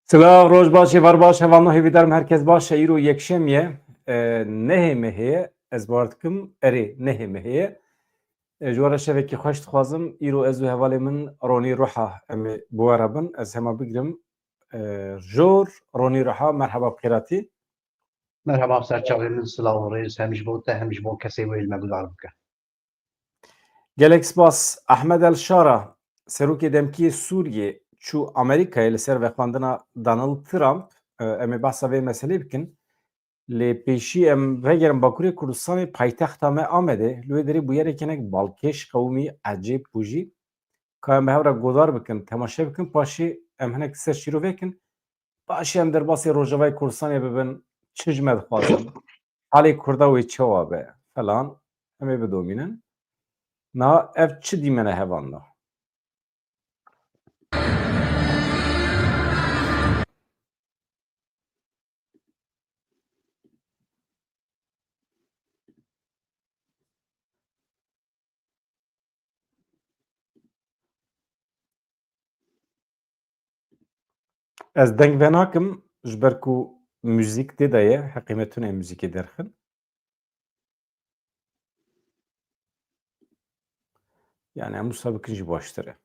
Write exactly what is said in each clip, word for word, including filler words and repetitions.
Silav, roj baş, êvar baş, hevalno hêvîdarim herkes baş e. Îro yekşem ye, e, nehê mehê ye. Ez bawer dikim, erê, nehê mehê ye. E, ji we re şevekî xweş dixwazim. Îro ez û hevalê min Ronî Ruha em ê bi we re bin. Ez hema bigirim. E, jor, Ronî Ruha, merheba bi xêratî. Merheba, ser çavê min, silav û rêz hem ji bo te hem ji bo kesê wê li me guhdar bike. Gelek spas. Ehmed El Şara, serokê demkî yê Sûriyê, çû Amerîkayê li ser vexwendina Donald Trump. E, em ê behsa vê meselê bikin. Lê pêşî em vegerin Bakurê Kurdistanê, paytexta me Amedê. Li wê derê bûyerek hinek balkêş qewimî, ecêb bû jî. Ka em bi hev re godar bikin, temaşe bikin, paşê em hinek ser şîrove kin. Paşê em derbasê Rojavayê Kurdistanê bibin, çi ji me dixwazin? Halê Kurda wê çawa be? Falan. Em ê bidomînin. Niha ev çi dîmene hevalno? Ez deng venakim, ji ber ku muzîk tê de ye, heqî me tune muzîkê derxin. Yani em wisa bikin jî baştir e.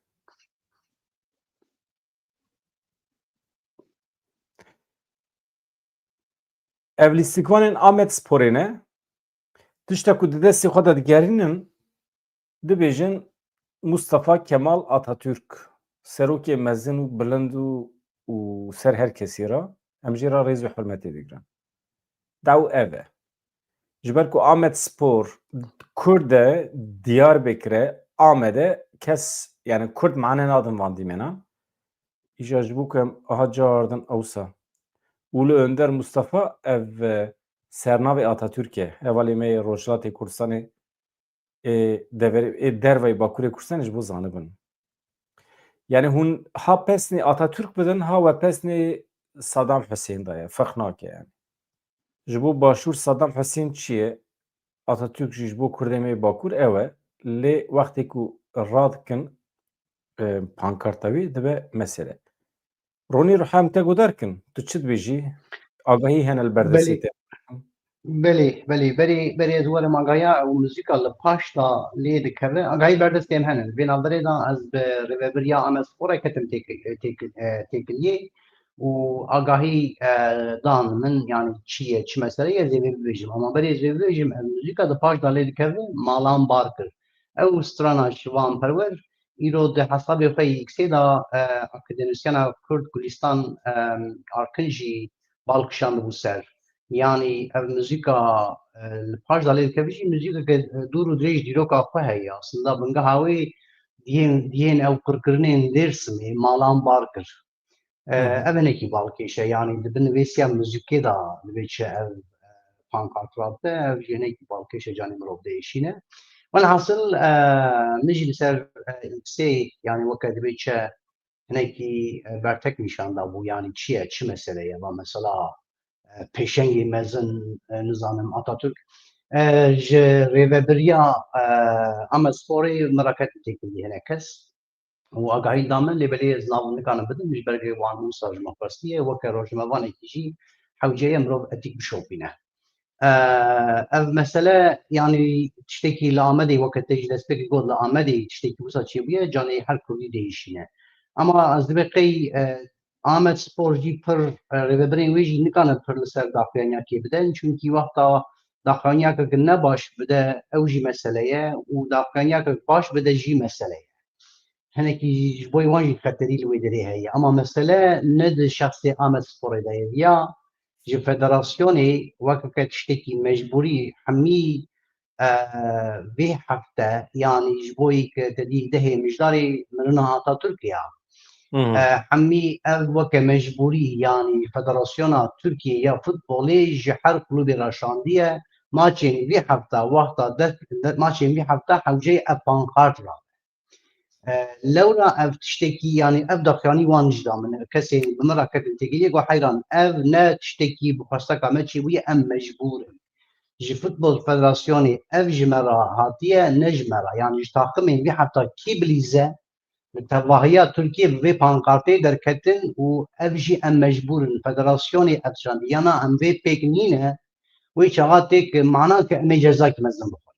Ev lîstikvanên Amedsporê ne. Tişta ku di destê xwe de digerînin, dibêjin Mustafa Kemal Atatürk, serokê mezin û bilind û, û ser her kesî re, em jê re rêz û hurmetê digirin. Daw ev e. Ji ber ku Amedspor Kurd e, Diyarbekir e, Amed e, kes, yani Kurd mane nadin van dîmenan. Îja ji bo ku em aha cardin ewsa. Ulu Önder Mustafa ev, e, sernavê Atatürk e. Hevalê me yê Rojhilatê Kurdistanê, ê deverê, ê derveyî Bakurê Kurdistanê ji bo zanibin. Yani hûn ha pesnê Atatürk bidin, ha we pesnê Saddam Hussein daye. Ferq nake yani. Ji bo Başûr Saddam Hussein çi ye? Atatürk jî ji bo Kurdê me yê Bakur ew e. Lê wextê ku radikin, e, pankarta wî dibe mesele. Ronî Ruha, em te guhdar kin. Tu çi dibêjî? Agahî hene li berdestê Belê. te? Belê, belê. Berê, berê ez werim agahiya û muzîka li paş da lê dikeve. Agahî berdestê em hene. Vê navberê de ez bi rêvebiriya Amedsporê ketim têk-, têk-, e, têkiliyê û agahî, e, dan min, yani çi ye, çi mesele ye, ez ê vê bibêjim. Ama berê ez vê bibêjim, ev muzîka di paş da lê dikeve, malan bar kir. Ew strana Şivan Perwer, îro di hesabê xwe yê X-ê de, e, akademisyena Kurd Gulistan, e, Arkin jî bal kişandibû ser. Yanî ev muzîka, e, li paş de lê dikeve jî muzîkeke, e, dûr û dirêj dîroka xwe heye. Aslında bingeha wê diyên, diyên ew qirkirinên Dêrsimê malan bar kir. E, Hı hı. Ev hinekî balkêş e, yanî di bin vê siya muzîkê de divê çi ev, e, pankart rabite, ev jî hinekî balkêş e, canê mirov diêşîne. Welhasil, e, min jî li ser, e, X-ê, yanî weke divê çi hinekî, e, bertek nîşan dabû, yanî çi ye, çi mesele ye, va mesela, e, pêşengê mezin, e, nizanim Atatürk, e, ji rêvebiriya, e, Amedsporê min re ketin têkiliyê hinek kes. û agahî da min, lê belê ez nav nikanim bidim, ji ber ku wan wisa ji min xwestiye, weke rojnamevanekî jî hewce ye mirov etîk bişopîne. E, ev mesele, yanî tiştekî li Amedê, weke te jî destpêkê got, li Amedê tiştekî wisa çêbûye, canê her Kurdî diêşîne. Ama ez dibê qey, e, Amedspor jî pir, e, rêvebirên wê jî nikane pir li ser daxuyaniyakê bide, çunkî wexta daxuyaniyakek ne baş bide, ew jî mesele ye û daxuyaniyakek baş bide jî mesele ye. Hinekî ji bo wan jî xeterî li wê derê heye. Ama mesele ne di şexsê Amedsporê de ye. Ya ji federasyonê weke tiştekî mecbûrî hemî, e, vê hefte, yanî ji bo yê ke te dî dehê mijdarê mirina Atatürk ya. Hı hı. E, hemî ev weke mecbûrî, yanî Federasyona Tirkiyê ya Futbolê ji her klubê re şandiye. Maçên vê hefta, wexta dest, de, maçên vê hefta hewceyê ev pankart ra. E, lewra ev tiştekî, yanî ev daxuyanî wan jî da min, kesên bi min re ketin têkiliyê, got heyran, ev ne tiştekî bi xwesteka me çêbûye, em mecbûr in. Ji Futbol Federasyonê ev ji me re hatiye, ne ji me re. Yanî ji taqimên vê hefta kî bilîze, Tevahiya Tirkiye bi vê pankartê derketin û ev jî em mecbûr in. Federasyonê ev şandî. Yana em vê pêk nîne, wê çaxa têk mana ke em ê cezakî mezin bixwin.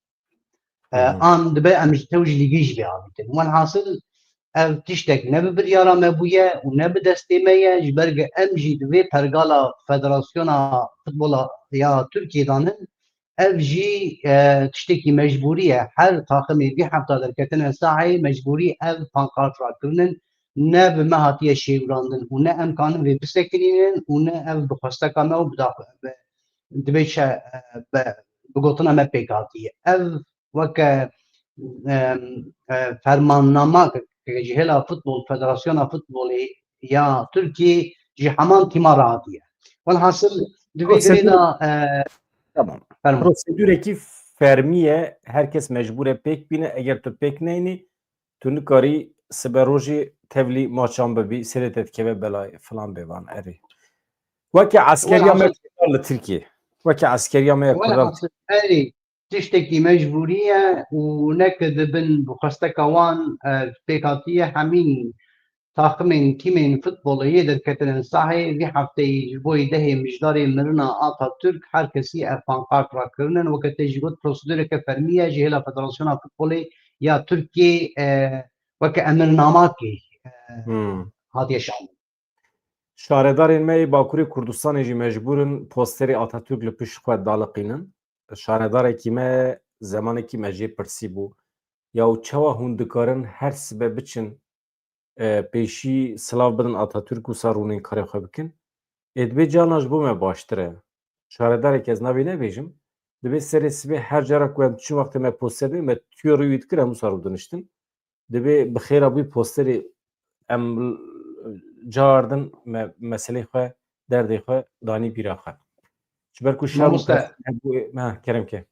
E, Hı hı. An dibe em ji tew ji lîgê jî bê avîtin. Welhasil ev tiştek ne bi biryara me bûye û ne bi destê me ye, ji ber ku em jî di vê pergala Federasyona Futbola ya Tirkiyê de nin. Ev jî, e, tiştekî mecbûrî ye. Her taximê vî hefta derketine saheyê mecbûrî ev pankart rakirinin. Ne bi me hatiye şêwirandin û ne em kanin vê bisekinînin û ne ev bi xwesteka me û bi dax-, bi, dibê çi, e, bi, bi gotina me pêk hatiye. Ev weke, em, e, fermannama ke, ke ji hêla futbol, Federasyona Futbolê ya Tirkiyê ji heman tîma re hatiye. Welhasil di vê Prosedür- girê de, e, Tamam. Fermo. Prosedûrekî fermî ye, her kes mecbûr e pêk bîne. Eger tu pêk neyînî, tu nikarî sibe rojî tevlî maçan bibî, serê te dikeve belayê, filan bêvan, erê. Weke eskeriya me Welhasil- Kurdan li Tirkiyê. Weke eskeriya me ya Kurdan. Welhasil, erê, tiştekî mecbûrî ye û ne ke dibin bi xwesteka wan, e, pêk hatiye, hemîn taximên tîmên futbolê yê derketine sahê vî hefteyê ji bo yê dehê mijdarê mirina Atatürk her kesî ev pankart rakirinin. Weke te jî got, prosedureke fermî ye ji hêla Federasyona Futbolê ya Tirkiyê, e, weke emirnamakê, e, Hmm. hatiye şandin. Şaredarên me yê Bakurê Kurdistanê jî mecbûr in posterê Atatürk li pişt xwe daliqînin. Şaredarekî me zemanekî me jê pirsî bû, ya û çawa hûn dikarin her sibe biçin, e, pêşî silav bidin Atatürk, wisa rûnên karê xwe bikin? Ê dibê carna ji bo me baştir e. Şaredarek ez navê nebêjim. Dibê serê sibê her cara ku em diçin wextê me poster dê, me tûyê rûyî dikir, em wisa rûdiniştin. Dibê bi xêra bûyî posterê em cardin me meselê xwe, derdê xwe danî bîra xwe. Ji ber ku şer û Mamoste. pers hebû, ha, kerem ke.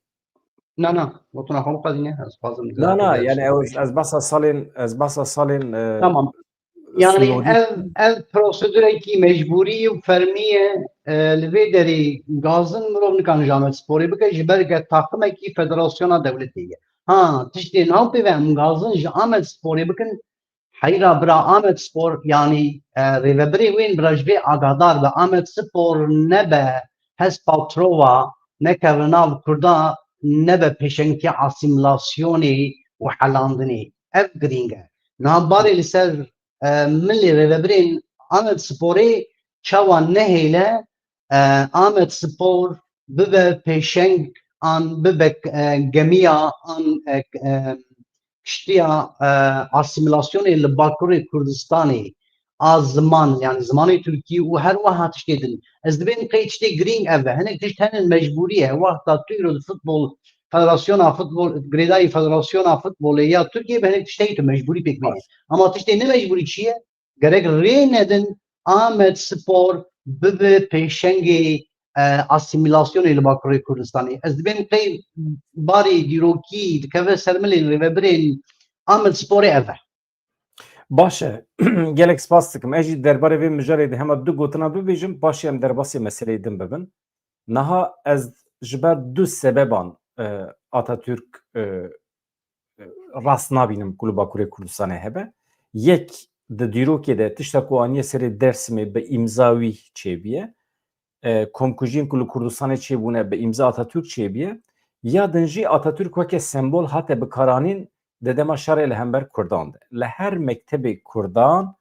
Na, na, gotina xwe biqedîne, ez dixwazim Na, na, dilê yani ew, ez, ez behsa salên, ez behsa salên, e, Tamam. Yani sînorî ev, ev prosedurekî mecbûrî û fermî ye, e, li vê derê gazin mirov nikane ji Amedsporê bike, ji ber ke taximekî federasyona dewletê ye. Ha, tiştê navpê ve em gazin ji Amedsporê bikin, heyra bira Amedspor, yani, e, rêvebirê wên bira ji vê agahdar be, Amedspor nebe hespa trova, nekeve nav Kurda, nebe pêşengtiya asîmîlasyonê û helandinê. Ev girîng e. Niha barê li ser, e, milê rêvebirên Amedsporê çawa nehêle, e, Amedspor bibe pêşeng an bibe, e, gemiya an, e, e, kiştiya, e, asîmîlasyonê li Bakurê Kurdistanê a ziman, yani zimanê Tirkî û her wiha tiştê din. Ez dibêm qey tiştê girîng ev e. Hinek tişt henin mecbûrî ye. Wexta tu îro di futbol, federasyona futbol, girêdayî federasyona futbolê ya Tirkiyê bi hinek tiştê tu mecbûrî pêk bînî. Baş. Ama tiştê ne mecbûrî çi ye? Gerek rê nedin Amedspor bibe pêşengê, e, asîmîlasyonê li Bakurê Kurdistanê. Ez dibêm qey barê dîrokî dikeve ser milên rêvebirên Amedsporê ev e. Baş e. Gelek spas dikim. Ez jî derbarê vê mijarê de hema du gotina bibêjim, paşê em derbasê meseleyê din bibin. Niha ez ji ber du sebeban, e, Atatürk, e, e, rast nabînim ku li Bakurê Kurdistanê hebe. Yek, di dîrokê de tişta ku aniye serê Dêrsimê bi îmza wî çêbûye. E, komkujiyên ku li Kurdistanê çêbûne bi îmza Atatürk çêbûye. Ya din jî Atatürk weke sembol hate bikaranîn di dema şerê li hember Kurdan de. Li her mektebê Kurdan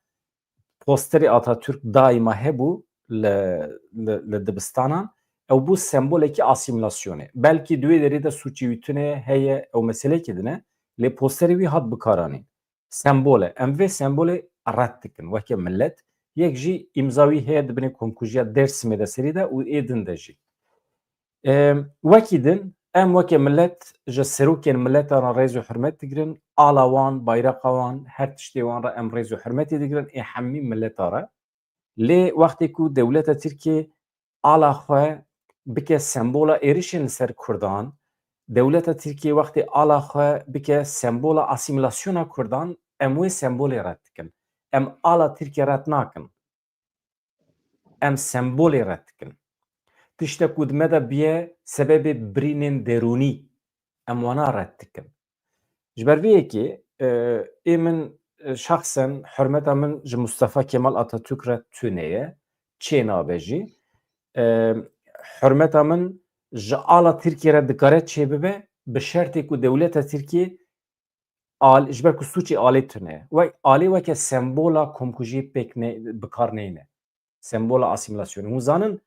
posterê Atatürk daîma hebû li, li, li dibistanan. Ew bû sembolekî asîmîlasyonê. Belkî di wê derê de sûcê wî tune heye, ew meselekî din e. Lê posterê wî hat bikaranîn. Sembol e. Em vê sembolê red dikin weke milet. Yek jî îmza wî heye di binê komkujiya Dêrsimê de serî de û ê din de jî. Em, wekî din, em weke milet ji serokên miletan re rêz û hurmet digirin, ala wan, bayraqa wan, her tiştê wan re em rêz û hurmetê digirin, ê hemî mileta re. Lê wextê ku dewleta Tirkiyê ala xwe bike sembola êrişên li ser Kurdan, dewleta Tirkiyê wextê ala xwe bike sembola asîmîlasyona Kurdan, em wê sembolê red dikin. Em ala Tirkiye red nakin. Em sembolê red dikin. Tiştek ku di me de biye sebebê birînên derûnî, em wana red dikin. Ji ber vê yekê, e, ê min e, şexsen hurmeta min ji Mustafa Kemal Atatürk re tune ye. Çê nabe jî. E, hurmeta min ji ala Tirkiye re dikare çêbibe, bi şertê ku dewleta Tirkiye al-, ji ber ku sûcê alê tune ye. We-, alê weke sembola komkujiyê pêk ne-, bi kar neyne. Sembola asîmilasyonê. Hûn zanin,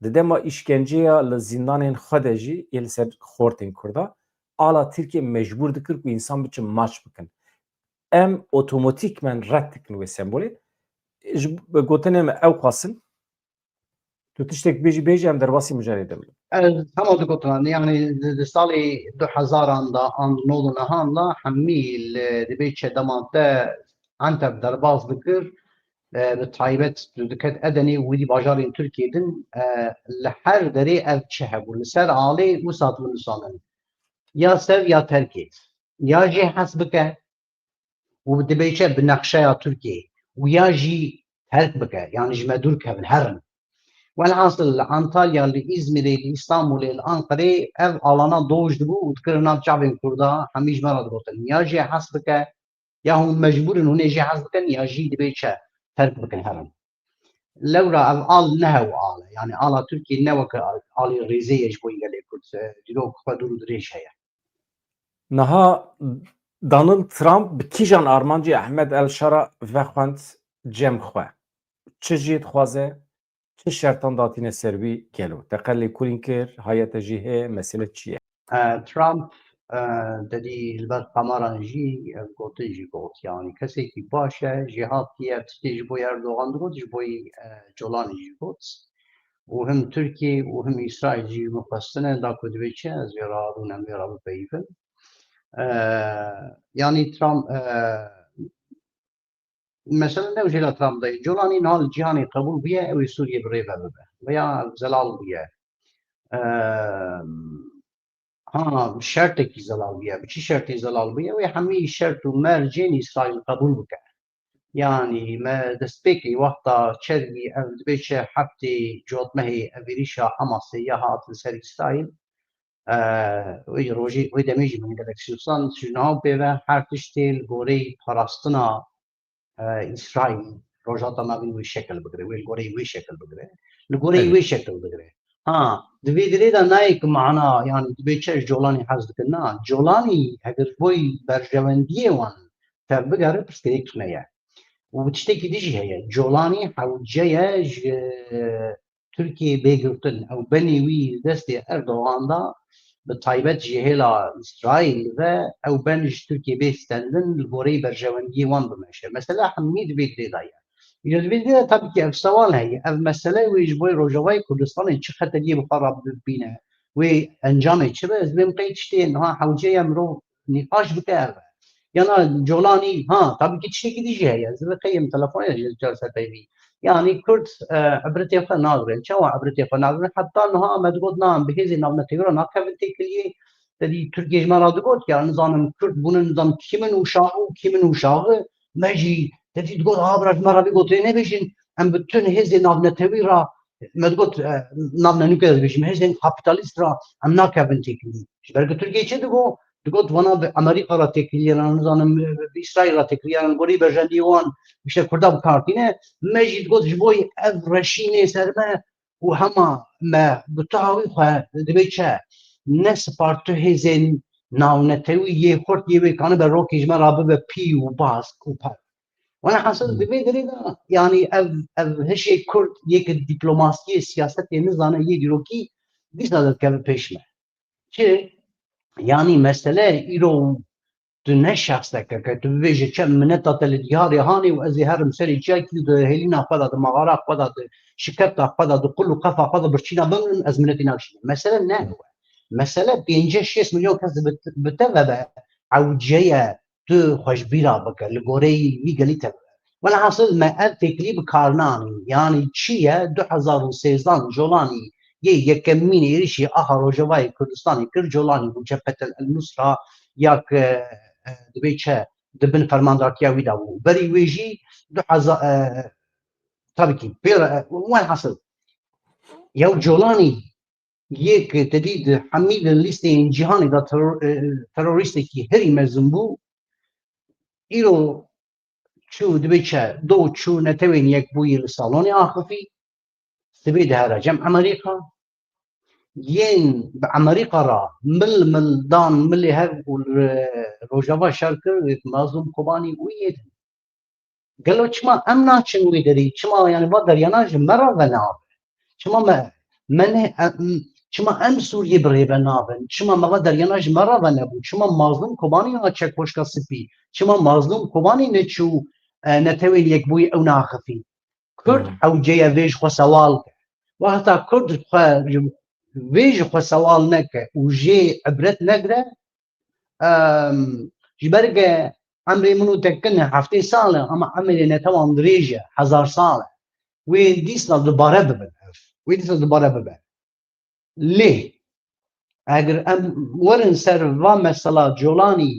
di dema îşkenceya li zîndanên xwe de jî yê li ser xortên Kurda, ala Tirkiye mecbûr dikir ku însan biçin maç bikin. Em otomotîkmen red dikin wê sembolê. Ji gotinê me ew xwestin. Tu tiştek bêjî, bêjî, em derbasî mijarê de bin. Ez hema digotin, yani di, di salê du hezaran de an nod û nehan de hemî li dibê çe dema te Enteb derbas dikir, e, bi taybet tu diket Edenê û wî bajarên Tirkiyê din, e, li her derê ev çi hebû. Li ser alê wisa tu nusandin. Ya sev ya terkê. Ya jê hes bike û dibêje bi nexşeya Tirkiyê û ya jî terk bike, yani ji me dûr kevin, herin. Welhasil li Antalya, li Îzmîrê, li Îstanbulê, li Anqerê ev alana doj dibû û dikirin nav çavên Kurda, hemî ji me re digotin. Ya jê hes bike, ya hûn mecbûr in hûn ê jê hez bikin, ya jî dibê çi terk bikin herin. Lewra ev al ne hew al e. Yani ala Tirkiyê ne weke alê rêzê ye ji bo gelê Kurd. E, dîrok xwe dûr û dirêj heye. Niha Donald Trump bi kîjan armancê Ehmed El Şara vexwend cem xwe? Çi jê dixwaze? Çi şertan datîne ser wî gelo? Te qet lêkolîn kir, hayete jî hê, mesele çi ye? E, Trump, e, te dî li ber kameran jî ev gotin jî got. Yani kesekî baş e, jêhatî ye, tiştê ji bo Erdogan digot, ji bo, e, Colanî jî got. Û him Tirkiye û him Îsraîl jî ji min xwestine, da ku divê çi, ez vê re rûnem vê re bipeyivim. E, yani Trump, e, mesele ne jêla Trump de ye. Colanî niha li cîhanê qebûl bûye, ew ê Sûriyê bi rê ve bibe. Veya zelal bûye. E, ha, bi şertekî zelal bûye. Bi çi şertê zelal bûye? Wê hemî şert û mercên Îsraîl qebûl bike. Yani me destpêkê wexta çervî ev dibê çi heftê cotmehê ev êrîşa Hamasê ya hat li ser Îsraîl. E, wê rojê, wê demê jî min gelek sûsan ji nav pê ve her tiştê li goreyî parastina, e, Îsraîl, Rojhilata Navîn wê şekil bigire, wê li goreyî wê şekil bigire. Li goreyî Evet. wê şekil bigire. Ha, di vê dirê de nayê ki mana, yani dibê çi ji Colanî hez dikin? Na, Colanî heger ji bo berjewendiyê wan tevbigere, pirsgirêk tune ye. Û tiştekî din jî heye. Colanî hewce ye ji Tirkiyê bê girtin. Ew benê wî li destê Erdogan de, bi taybet ji hêla Îsraîl ve ew ben ji Tirkiyê bê stendin, li goreyî berjewendiyê wan bimeşe. Mesela hemî di vê dirê de ye. Îro di vê dirê de tabii ki ev sewal heye. Ev mesele wê ji bo Rojavayê Kurdistanê çi xeteriyê bi xwe re bibîne? Wê encamê çi be? Ez dibêm qey tiştê niha hewce ye mirov nîqaş bike ev e. Yana Colanî, ha, tabii ki tiştekî din jî heye. Ez vê qey em telefonê jî car ser peyvî. Yani Kurd, e, ibretê xwe nagirin. Çawa ibretê xwe nagirin? Heta niha me digot, na, em bi hêzên navnetewî re nakevin têkiliyê. Te dî Tirkiye ji me re digot, ya nizanim Kurd bûne, nizanim kî min û şaxi û kî min û şaxi. Me jî te dî digot, ha, bira ji me re vê gotinê nebêjin. Em bi tun hêzên navnetewî re, me digot, e, navnenûke ez dibêjim, hêzên kapîtalîst re em nakevin têkiliyê. Ji ber ku Tirkiye çi digot? Digot, vana bi Amerîka re têkiliyê re, nizanim, bi Îsraîl re têkiliyê re, gorî berjendiyê wan, işte Kurda bi kar tîne. Me jî digot, ji bo ev reşî nê ser me û hema me bi tu hawî xwe dibê çi? Ne sipar tu hêzên navnetewî yê xurt yê wê kanibe rokê ji me re bibe pî û bask û per. Wela hasil Hmm. di vê dirê de, yani ev, ev hişê Kurd yê ki dîplomasiyê, siyasetê nizane yê dîrokî dîsa de dikeve pêş me. Çi? Yani mesele îro tu ne şexseke ke tu bibêje çi mineta te li diyarê hanê û ez ê herim serê çiyakî di hêlîna xwe de, di mexara xwe de, di şikefta xwe de, di qul û qefa xwe de birçîna bimrim, ez minetî nakişînim. Mesele ne ew e. Mesele pêncî şêst milyon kes bi, bi te ve be ewce ye tu xwe ji bîra bike, li goreyî wî gelî te bibe. Welhasil me ev têkilî bi kar nanî. Yanî çi ye? Du hezar û sêzdan Colanî yê yekemîn êrişî axa Rojavayê Kurdistanê kir, Colanî bû Cephetel El Nusra ya ku, e, dibê çi di bin fermandartiya wî de bû. Berî wê jî du hezar, e, tabii ki, pê re, e, welhasil, yew Colanî yê ku te dî di hemî di lîsteyên cîhanê de teror-, e, terorîstekî herî mezin bû, îro Çû, dibê çi? Do çû, netewên yekbûyî li salonê axifî. Sibê dihere cem Emerîka. Yên bi Emerîka re mil mil dan milê hev û li Rojava şer kir, wê Mazlûm Kobanî û yê din. Gelo çima em naçin wê derî? Çima, yani, va deryana ji me re venabe? Çima me, me ne, em, çima em Sûriyê bi rê ve nabin? Çima me va deryana ji me re venebû? Çima Mazlûm Kobanî naçe Koşka Spî? Çima Mazlûm Kobanî neçû, e, netewên yekbûyî ew naxifî? Kurd Hmm. hewceye vê ji xwe sewal ke. Wexta Kurd xwe ji, vê ji xwe sewal neke û jê ibret negre, em, ji ber ke emrê min û te kin e, heftê sal e, ama emrê netewan dirêj e, hezar sal e. Wê dîsna dubare bibin ev. Wê dîsna dubare bibe. Lê eger em werin ser va mesela Colanî,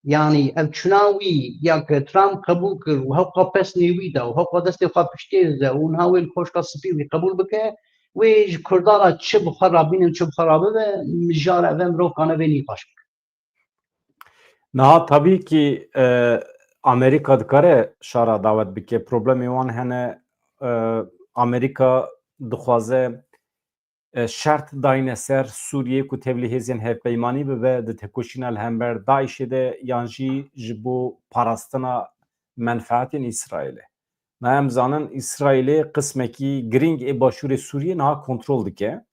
yanî ev çûna wî ya ke Trump qebûl kir û hewqa pesnê wî da û hewqa destê xwe piştê de û niha wê li Koşka Spî wî qebûl bike, wê ji Kurdan re çi bi xwe re bînin, çi bi xwe re bibe, mijara ev e, mirov kane vê nîqaş bike. Niha tabî kî, e, Amerîka dikare şara dawet bike. Problemê wan hene, e, Amerîka dixwaze, e, şert dayne ser Sûriyê ku tevlî hêzên hevpeymanî bibe di tekoşîna li hember DAIŞê de yan jî ji bo parastina menfaetên Îsraîlê. Niha em zanin Îsraîlê qismekî girîng ê başûrê Sûriyê niha kontrol dike.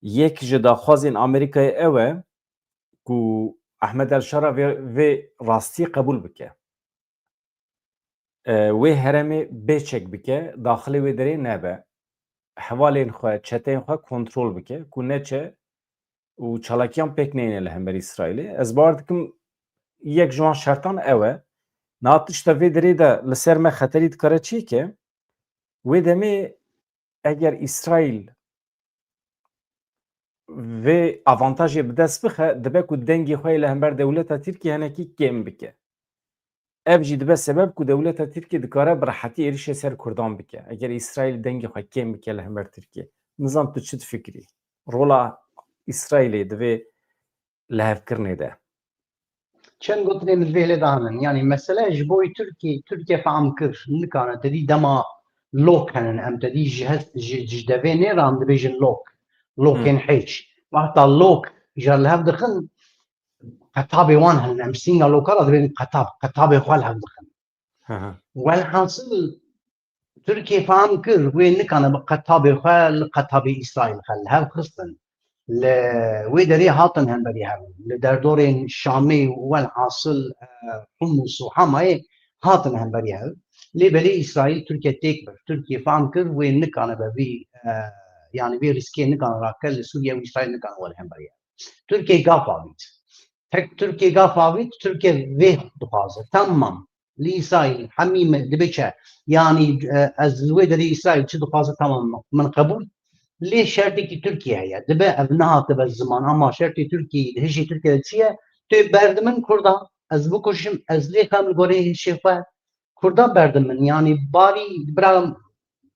Yek ji daxwazên Amerîkayê ew e ku Ehmed El Şara vê, vê rastiyê qebûl bike. E, wê herêmê bê çek bike, daxilê wê derê nebe. Hevalên xwe, çeteyên xwe kontrol bike ku neçe û çalakiyan pêk neyne li hember Îsraîlê. Ez bawer dikim yek ji wan şertan ew e. Niha tişta vê derê de li ser me xeterî dikare çêke, wê demê eger Îsraîl vê avantajê bi dest bixe, dibe ku dengê xwe yê li hember dewleta Tirkiyê hinekî kêm bike. Ev jî dibe sebeb ku dewleta Tirkiyê dikare bi rehetî êrişê ser Kurdan bike. Eger Îsraîl dengê xwe kêm bike li hember Tirkiyê. Nizam tu çi difikirî? Rola Îsraîlê di vê lihevkirinê de? Çend gotinên min vê hilê de hene. Yanî mesele ji bo Tirkî, Tirkiye fehm kir, nikane te dî dema lok henin, em te dî ji hes-, ji, ji devê nêran dibêjin lok. Lokên Hmm. hêç. Wexta lok ji li hev dixin, qetabê wan henin. Em sînga loka re dibên qetab, qetabê xwe li hev dixin. Hı hı. Welhasil Tirkiye fehm kir, wê nikane bi qetabê xwe li qetabê Îsraîl xwe li hev xistin. Li wê derê hatin hemberî hev. Li derdorên Şamê û welhasil, e, Humus û Hamayê hatin hemberî hev. Lê belê Îsraîl Tirkiye têk bir. Tirkiye fehm kir, wê nikane be vî, e, yanî vê rîskê nikane rake li Sûriye û Îsraîl nikane were hemberî hev. Tirkiye gaf avît. Tek Tirkiye gaf avît, Tirkiye vê dixwaze. Tamam. Li Îsraîl hemî me dibe çi? Yanî, e, ez li wê derê Îsraîl çi dixwaze, tamam, min qebûl. Lê şertêkî Tirkiye heye. Dibe ev nehatibe ziman, ama şertê Tirkiyeyê, di hişê Tirkiye de çi ye? Tu berdin min Kurda, ez bikuşim, ez lê xem li gorî hişê xwe. Kurda berdin min. Yanî barî bira,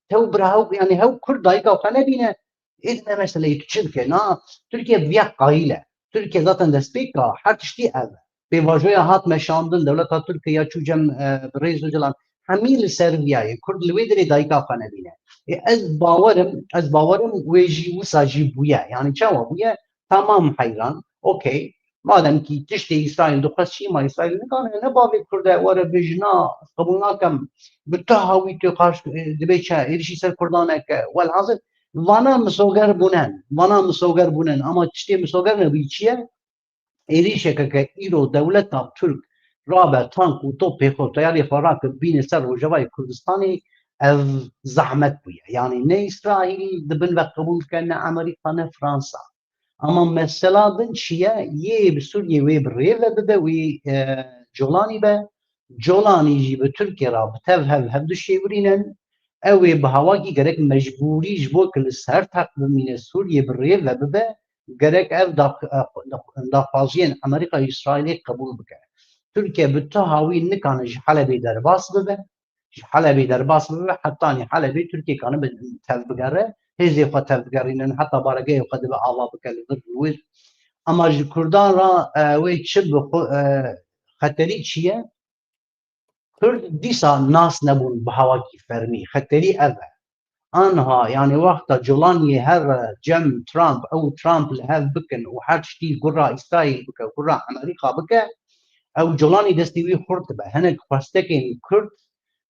tew bira hew, yanî hew Kurd dayika xwe nebîne, ê ne meseleyê tu çi dike? Na, Tirkiye bi viya qayîl e. Tirkiye zaten destpêka her tiştî ev e. Pêvajoya hat meşandin, dewleta Tirkiye ya çû cem, e, bi rêz Ocalan, hemî li ser viya ye. Kurd li wê derê dayika xwe nebîne. Ê, ez bawerim, ez bawerim wê jî wisa jî bûye. Yanî çawa bûye? Tamam heyran, okey. Madem ki tiştê Îsraîl dixwest çi, ma Îsraîl nikane ne bavê Kurd e were bêje na, qebûl nakem. Bi tu hawî tu qarş, e, dibê çi, êrişî ser Kurdan neke. Welhasil, vana misoger bûnen. Vana misoger bûnen. Ama tiştê misoger nebûyî çi ye? Êrîşeke ke îro dewleta Tirk rabe tank û topê xwe, teyarê xwe rake bîne ser Rojavayê Kurdistanê, ev zehmet bûye. Yanî ne Îsraîl di bin ve qebûl ke, ne Amerîka, ne Fransa. Ama mesela din çi ye? Yê bi Sûriyê wê bi rê ve bibe, wê, e, Colanî be. Colanî jî bi Tirkiye re bi tev hev, hev du şêwirînin. Ew ê bi hawakî gerek mecbûrî ji bo ku li ser text bimîne Sûriyê bi rê ve bibe, gerek ev da-, daxwaziyên Amerîka û Îsraîlê qebûl bike. Tirkiye bi tu hawî nikane ji Helebê derbas bibe. Ji Helebê derbas bibe, hetanî Helebê Tirkiye kane bi tev bigere, hêzê xwe tev bigerînin, heta baregehê xwe dibe ava bike li vir li wir. Ama ji Kurdan re, e, wê çi bi xwe, e, xeterî çi ye? Kurd dîsa nas nebûn bi hawakî fermî. Xeterî ev e. Anha, yani wexta Colaniyê her cem Trump, ew Trump li hev bikin û her tiştî gura Îsraîl bike, gura Amerîka bike, ew Colanî destê wî xurt dibe. Hinek xwestekên Kurd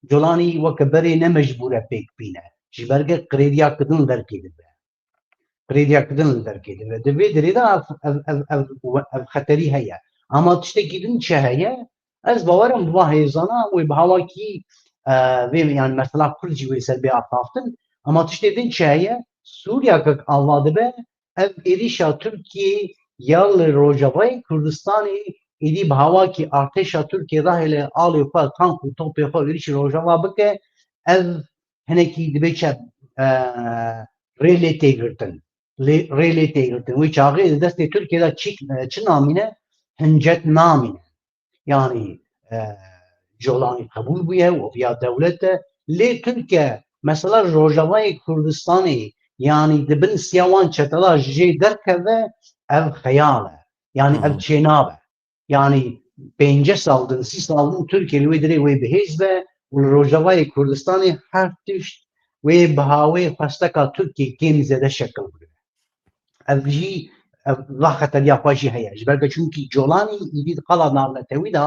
Colanî weke berê ne mecbûr e pêk bîne. Ji ber ke qirêdiya kirin li derkê dibe. Qirêdiya kirin li derkê dibe. Di vê dirê de ev, ev, ev, ev, ev xeterî heye. Ama tiştekî din çi heye? Ez bawer im va hêzana wê bi hawakî, e, vê, yani mesela Kurd jî wê ser bê axaftin. Ama tiştê din çi heye? Sûriya kek ava dibe, ev êrîşa Tirkiyê ya li Rojavayê Kurdistanê êdî bi hawakî artêşa Tirkiyê rahêle alê xwe, tank û topê xwe êrîşî Rojava bike, ev hinekî dibe çi, e, rê lê tê girtin. Lê, rê lê tê girtin. Wê çaxê di destê Tirkiyê de çi, çi namîne? Hincet namîne. Yani, e, Colanî qebûl bûye û viya dewlet e. Lê Tirkiye, mesela Rojavayê Kurdistanê, yani di bin siya wan çetela jê derkeve, ev xeyal e. Yani ev çênabe. Yani pêncî sal din, sî sal din Tirkiye li wê dirê wê bihêz be û li Rojavayê Kurdistanê her tişt wê biha wê xwesteka Tirkiye kêm zêde şekil bigire. Ev jî, ev va xeteriya xwe jî heye. Ji ber ke çunkî Colanî îdî di qala navnetewî de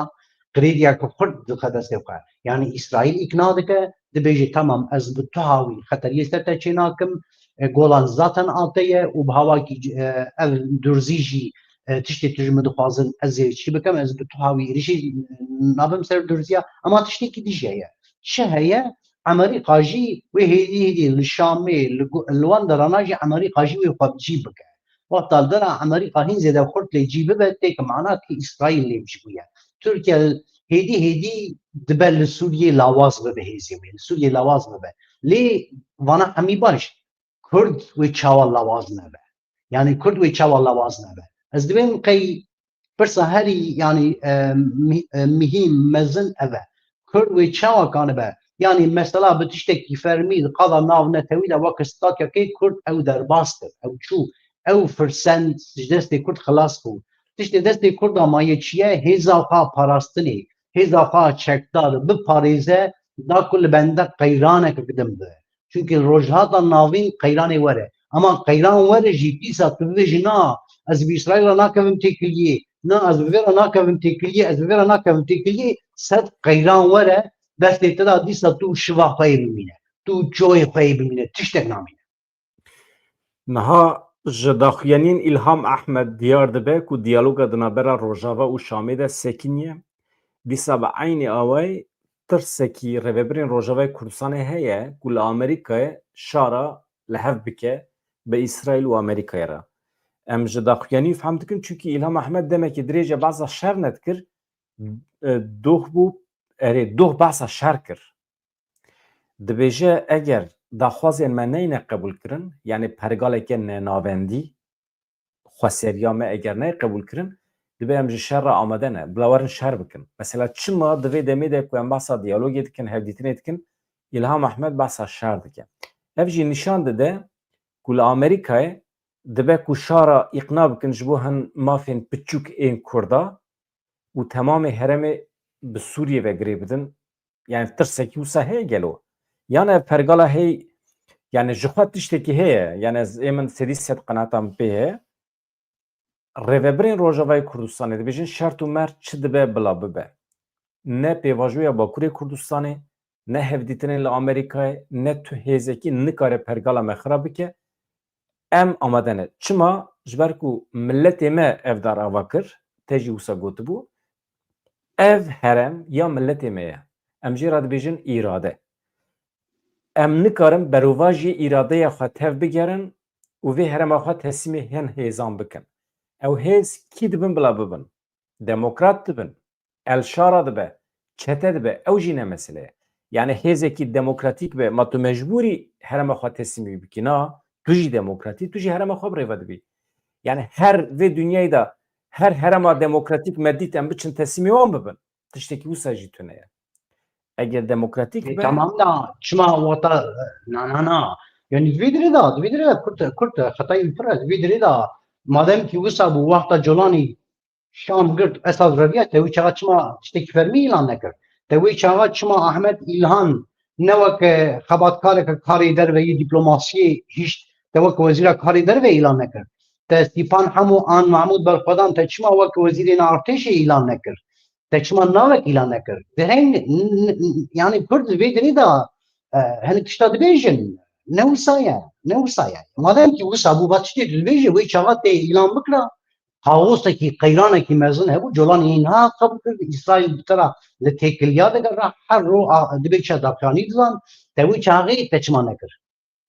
qirêdiyeke xurt dike destê xwe. Yani Îsraîl îkna dike, dibêje, tamam, ez bi tu hawî xeteriyê ser te çênakim, e, Golan zaten ate ye û bi hawakî, e, ev durzî jî, e, tiştê tu ji min dixwazin, ez ê çi bikim, ez bi tu hawî êrişî nabim ser durziya, ama tiştekî dî jî heye. Çi heye? Amerîka jî wê hêdî hêdî li Şamê, li gu-, li wan derana jî Amerîka jî wê xwe bi cî bike. Wexta li dera Amerîka hîn zêde xurt lê cî bibe, têke mana ki Îsraîl lê bi cî bûye. Tirkiye hêdî hêdî dibe li Sûriyê lawaz bibe hêzê wê, li Sûriyê lawaz bibe. Lê vana hemî baş, Kurd wê çawa lawaz nebe? Yani Kurd wê çawa lawaz nebe? Ez dibêm qey pirsa herî, yani, e, mi-, e, mihîm, mezin ev e. Kurd wê çawa kanibe? Yani mesela bi tiştekî fermî di qada navnetewî de weke statyakê Kurd ew derbas kir, ew çû, ew firsend ji destê Kurd xilas bû. Tiştê destê Kurda maye çi ye? Hêza xwe parastinê, hêza xwe çekdar biparêze, da ku li bende qeyranek bi din be. Çunkî li Rojhilata Navîn qeyranê were. Ama qeyran were jî dîsa tu bibêjî, na, ez bi Îsraîl re nakevim têkiliyê, na, ez bi vê re nakevim têkiliyê, ez bi vê re nakevim têkiliyê, sed qeyran were, destê te de dîsa tu şiva xwe yê bimîne. Tu çoyê xwe yê bimîne. Tiştek namîne. Niha ji daxuyaniyên Îlham Ehmed diyar dibe ku diyaloga di navbera Rojava û Şamê de sekiniye. Dîsa bi eynî awayî tirsekî rêvebirên Rojavayê Kurdistanê heye ku li Amerîkayê şara li hev bike bi Îsraîl û Amerîkayê re. Em ji daxuyaniyê fehm dikin, çunkî Îlham Ehmed demekî dirêj e behsa şer nedikir, e, doh bû, erê, doh behsa şer kir. Dibêje, eger daxwazên me neyne qebûlkirin, yanî pergaleke nenavendî, xweseriya me eger neyê qebûlkirin, dibe em ji şer re amade ne, bila werin şer bikin. Mesela çima di vê demê de ku em behsa diyalogê dikin, hevdîtinê dikin, Îlham Ehmed behsa şer dike. Ev jî nîşan dide ku li Amerîkayê dibe ku şara îqna bikin ji bo hin mafên piçûk ên Kurda û temamê herêmê bi Sûriyê ve girê bidin. Yani tirsekî wisa heye gelo? Yan ev pergala hey, yani ji xwe tiştekî heye. Yani ez ê min sedî sed qenata min pê heye. Rêvebirên Rojavayê Kurdistanê dibêjin şert û mert çi dibe bila bibe. Ne pêvajoya Bakurê Kurdistanê, ne hevdîtinên li Amerîkayê, ne tu hêzekî nikare pergala me xira bike. Em amade ne. Çima? Ji ber ku miletê me ev dar ava kir, te jî wisa gotibû, ev herem ya miletê me ye. Em jê re dibêjin îrade. Em nikarin berovajî îradeya xwe tev bigerin û vê herema xwe teslîmê hin hêzan bikin. Ew hêz kî dibin bila bibin? Demokrat dibin, el şara dibe, çete dibe, ew jî ne mesele ye. Yani hêzekî demokratîk be, ma tu mecbûrî herema xwe teslîmî bikî, na, tu jî demokratî, tu jî herema xwe bi rêve dibî. Yani her vê dinyayê de her herema demokratîk me dît em biçin teslîmê wan bibin. Tiştekî wisa jî tune ye. Eger demokratîk E, be, tamam da, çima wata, na, na, na. Yani vê dirê de, vê dirê de kurt, kurt, xetayî pir e, vê dirê de, madem ki wisa bû wexta Colanî Şam girt, esas reviya te wî çaxa çima tiştekî fermî îlan nekir? Te wê çaxa çima Ahmet Îlhan ne weke xebatkareke karê derve yê dîplomasiyê hişt, te weke wezîra karê derve îlan nekir? Te Stîpan Hemo an Mahmûd Berxwedan te çima weke wezîrê artêşê îlan nekir? Te çima navek îlan nekir? Di heng, n-, n-, n-, yanî Kurd di vê derê de, e, hinek tişta dibêjin. Ne wisa ye, ne wisa ye. Madem ki wisa bû, va tiştê tu dibêjî, wê çaxa tê îlan bikira, kaosekî, qeyranekî mezin hebû, Colanî niha qebûl kir, Îsraîl bi te re li têkiliya digere, her ro a, dibê çi daxuyanî dizan, te wê çaxê te çima nekir?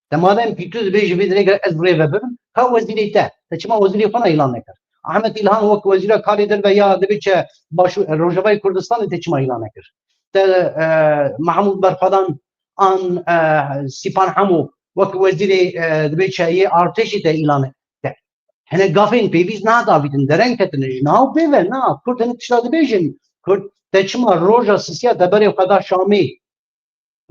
Te madem ki tu dibêjî vê dirêke ez rê ve bibim, ka wezîrê te, te çima wezîrê xwe ne îlan nekir? Ahmet Îlhan wek wezîra karê derve ya dibê çi başû, Rojavayê Kurdistanê te çima îlan nekir? Te, e, Mahmûd Berxwedan an, e, Sîpan Hemo wek wezîrê, e, dibê çi yê artêşî te îlan nekir? Hinek gafên pêvîst niha davîtin, dereng ketine ji niha û pê ve niha Kurd hinek tişta dibêjin. Kurd te çima roja sisiya te berê xwe da Şamê?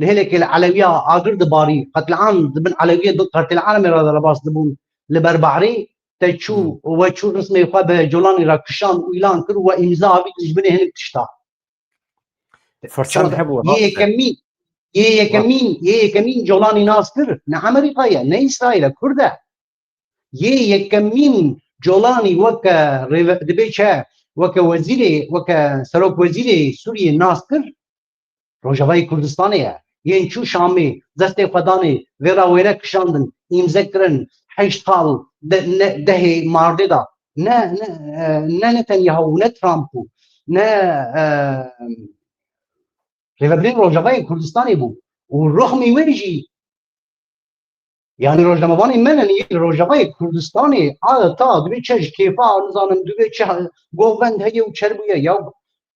Li hêlekê li Elewiya agir dibarî, qetliam dibin Elewiyê, bi qertêl Alemê re derbas dibûn li ber behrê, te çû Hmm. we çû rismê xwe bi Colanî re kişand û îlan kir û we îmza avît ji binê hinek tişta. Firsan Çima hebû, yê rast e. yekemîn, yê yekemîn, yê yekemîn Colanî nas kir, ne Amerîka ye, ne Îsraîl e, Kurd e. Yê yekemîn Colanî weke rêve-, dibê çi, weke wezîrê, weke serokwezîrê Sûriyê nas kir, Rojavayê Kurdistanê ye. Yên çû Şamê, destê xwe danê, vê ra wêne kişandin, îmze kirin, heşt xal de-, ne-, dehê mardê da. Ne, ne, e, ne Netanyahu, ne Trump bû, ne, e, rêvebirên Rojavayê Kurdistanê bû. Û ruxmî wê jî Yanî rojnamevanê me ne, li Rojavayê Kurdistanê adeta dibê çi ji kêfa, nizanim dibê çi govend heye û çer bûye. Ya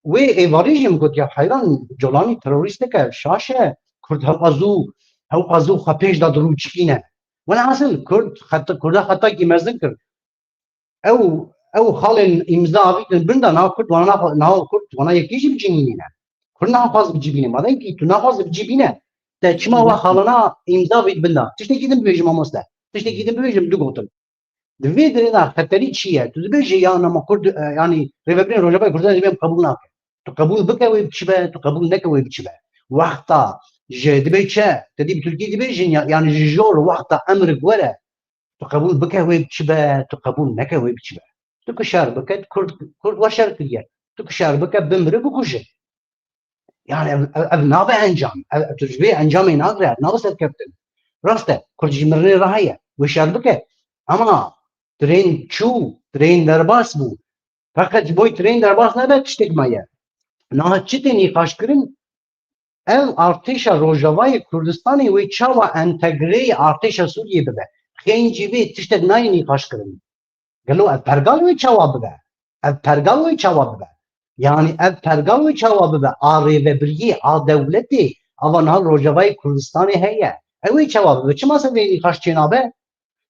wê êvarî jî min got, ya heyran, Colanî terorîstek e, şaş e, Kurd hewqa zû, hewqa zû xwe pêş da dirûçikîne. Welhasil Kurd xeta, Kurda xetakî mezin kir. Ew, ew xalên îmza avîtin bin de, niha Kurd wana naxwe-, niha Kurd wana yekê jî bi cî nîne. Kurd naxwaz bi cî bîne. Madem ki tu naxwaz bi cî bîne, te çima wa xalana îmza avît bin de? Tiştekî din bibêjim mamoste. Tiştekî din bibêjim, du gotin. Di vê derê de xeterî çi ye? Tu dibêjî ya nema Kurd, e, yanî rêvebirên Rojavayê Kurdistanê dibêm qebûl nake. Tu qebûl bike wê biçi be, tu qebûl neke wê biçi be. Wexta ji dibê çi? Te dî bi Tirkî dibêjin ya, yanî ji jor wexta emrik were, tu qebûl bike wê biçi be, tu qebûl neke wê biçi be. Tu ku şer bike, Kurd, Kurd we şer kiriye. Tu ku şer bike, bimire, bikuje. Yani ev, ev, ev nabe encam. Ev, ev tu ji vê encamê nagre, ev nabe serkeftin. Rast e, Kurd ji mirinê re heye. Wê şer bike. Ama trên çû, trên derbas bû. Feqet ji bo trên derbas nebe tiştek maye. Niha çi tê nîqaş kirin? Ev artêşa Rojavayê Kurdistanê wê çawa entegreyê artêşa Sûriyê bibe? Xêncî vê tiştek nayê nîqaş kirin. Gelo ev pergal wê çawa bibe? Ev pergal wê çawa bibe? Yanî ev pergal wê çawa bibe? A rêvebiriyê, a dewletê, ava niha Rojavayê Kurdistanê heye. Ew wê çawa bibe? Çima ser vê nîqaş çênabe?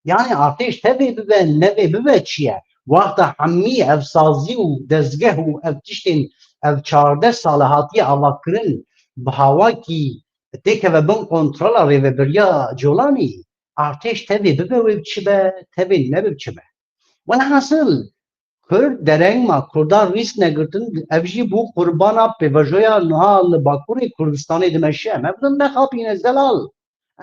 Yani artêş tevê bibe, nevê bibe çi ye? Wexta hemî ev sazî û dezgeh û ev tiştên ev çardeh sale hatiye avakirin, bi hawakî têkeve bin kontrola rêvebiriya Colanî, artêş tevê bibe wê biçi be, tevê nebe biçi be. Welhasil, Kurd dereng ma, Kurda rîsk negirtin, ev jî bû qurbana pêvajoya niha li Bakurê Kurdistanê dimeşe. Em hevdin nexapîne zelal.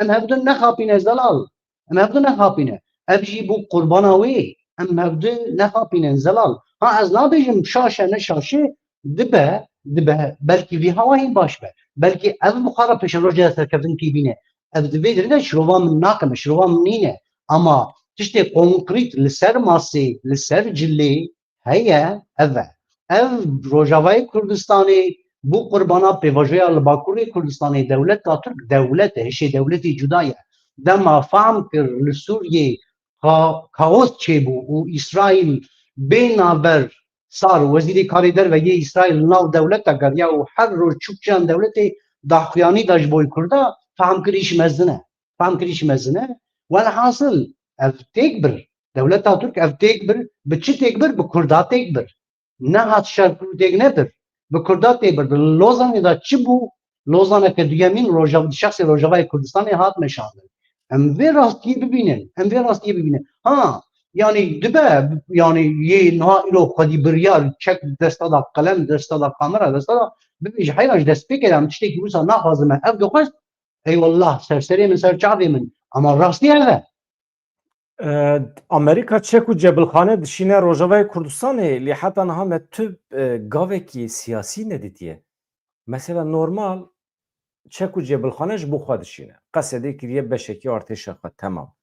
Em hevdin nexapîne zelal. Em hevdin nexapîne. Ev jî bû qurbana wê. Em hevdin nexapîne zelal. Ha, ez nabêjim şaş e, ne şaş e, dibe, dibe, belkî vî hawa hîn baş be. Belkî ev bi xwe re pêşerojê serkeftin kî bîne. Ev di vê derê de şirova min nake, şirova min nîne. Ama tiştê konkrît li ser masê, li ser cilê heye, ev e. Ev Rojavayê Kurdistanê bû qurbana pêvajoya li Bakurê Kurdistanê dewleta Tirk dewlet e, hişê dewletê cuda ye. Dema fehm kir li Sûriyê ka-, kaos çêbû û Îsraîl bê navber sar wezîrê karê derve yê Îsraîl li nav dewleta geriya û her roj çû kijan dewletê daxuyanî da ji bo Kurda, fehm kir îş mezin e. Fehm kir îş mezin e. Welhasil ev têk bir. Dewleta Tirk ev têk bir. Bi çi têk bir? Bi Kurda têk bir. Nehat şer Kurdêk nebir. Bi Kurda tê bir. Li Lozanê de çi bû? Lozaneke duyemîn Rojav-, şexsê Rojavayê Kurdistanê hat meşandin. Em vê rastiyê bibînin. Em vê rastiyê bibînin. Ha, Yanî dibe, yanî yê niha îro xwedî biryar çek desta da, qelem desta da, kamera desta da, bibêje heyran ji destpêkê de em tiştekî wisa naxwazime. Ev dixwest, eyvallah, ser serê min, ser çavê min. Ama rastî ev e. E, Amerîka çek û cebilxane dişîne Rojavayê Kurdistanê, lê heta niha me tu, e, gavekî siyasî nedîtiye. Mesela normal çek û cebilxane ji bo xwe dişîne. Qesedê kiriye beşekî artêşa xwe, temam.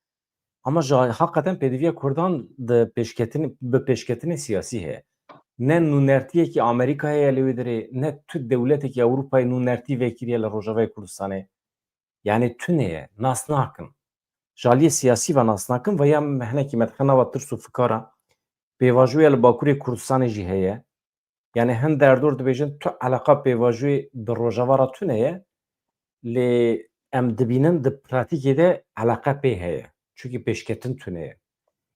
Ama ji heqeten pêdiviya Kurdan di pêşketin-, bi pêşketinê siyasî heye. Ne nûnertiyekî Amerîkayê ye li wê derê, ne tu dewletekî Ewropayê nûnertî vekiriye li Rojavayê Kurdistanê. Yani tune ye, nas nakin. Ji aliyê siyasî ve nas nakin ve ya me hinekî me dixe nava tirs û fikara. Pêvajoya li Bakurê Kurdistanê jî heye. Yani hin derdor dibêjin tu eleqa pêvajoyê bi Rojava re tune ye, lê em dibînin di pratîkê de eleqe pê heye. Çunkî pêşketin tune ye.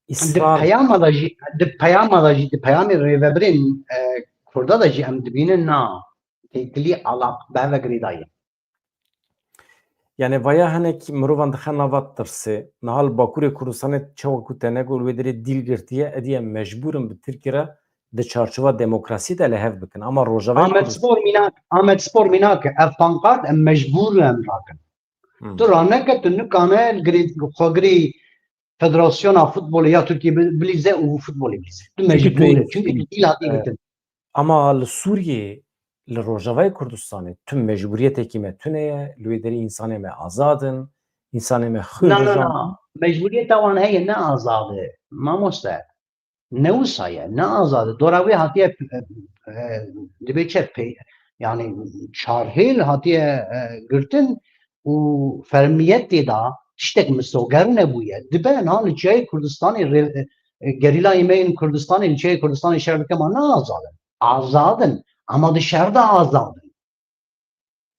Di peyama de jî, di peyama de jî, di peyamê rêvebirên, e, Kurda de jî em dibînin na têkilî alaq bi heve girêdayî. Yani vaya hinek mirovan dixe nava tirsê. Niha li Bakurê Kurdistanê çawa ku te negot wê derê dîl girtiye, êdî em mecbûr in bi Tirkî re di çarçova demokrasî de li hev bikin. Ama Rojavayê Kurdistanê... Amedspor mînak, Amedspor mînak e. Ev pankart em mecbûr in em rakin. Hmm. Tu raneke, tu nikane li girê xwegirê Federasyona Futbolê ya Tirkiyê bi-, bilîze û futbolê bilîze. Tu mecbûr e. Çünkü tu dîl hatiye girtin. Ama li Sûriyê, li Rojavayê Kurdistanê tu mecbûriyetekî me tune ye, li wê derê însanê me azad in, însanê me xwîn... Na, na, na. Mecbûriyeta wan heye, ne azad e. Mamoste. Ne wisa ye, ne azad e. Dora wê hatiye, e, e, dibê çi pê-, yani çarhêl hatiye, e, girtin û fermiyetê da tiştek misoger nebûye. Dibe niha li çiyayê Kurdistanê rê-, e, gerîlayê me yên Kurdistanê li çiyayê Kurdistanê şer dike ma ne azad in. Azad in. Ama di şer de azad in.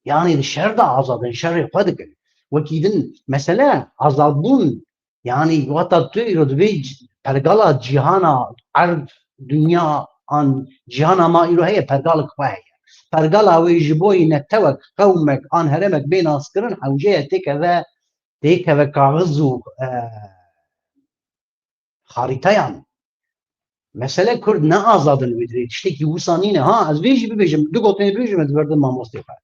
Yani di şer de azad in, şerê xwe dikin. Wekî din mesele azadbûn, yani wata tu îro divê c-, pergala cîhana, erd, dinya an cîhana ma îro heye, pergalek xwe heye. Pergala wê ji bo yî netewek, qewmek an heremek bê naskirin, hewce ye têkeve, têkeve kaxiz û, e, xarîteyan. Mesele Kurd ne azad in wê dirê, tiştekî wisa nîne. Ha, ez vê jî bibêjim, du gotinê bibêjim, ez berdin mamostê xwe.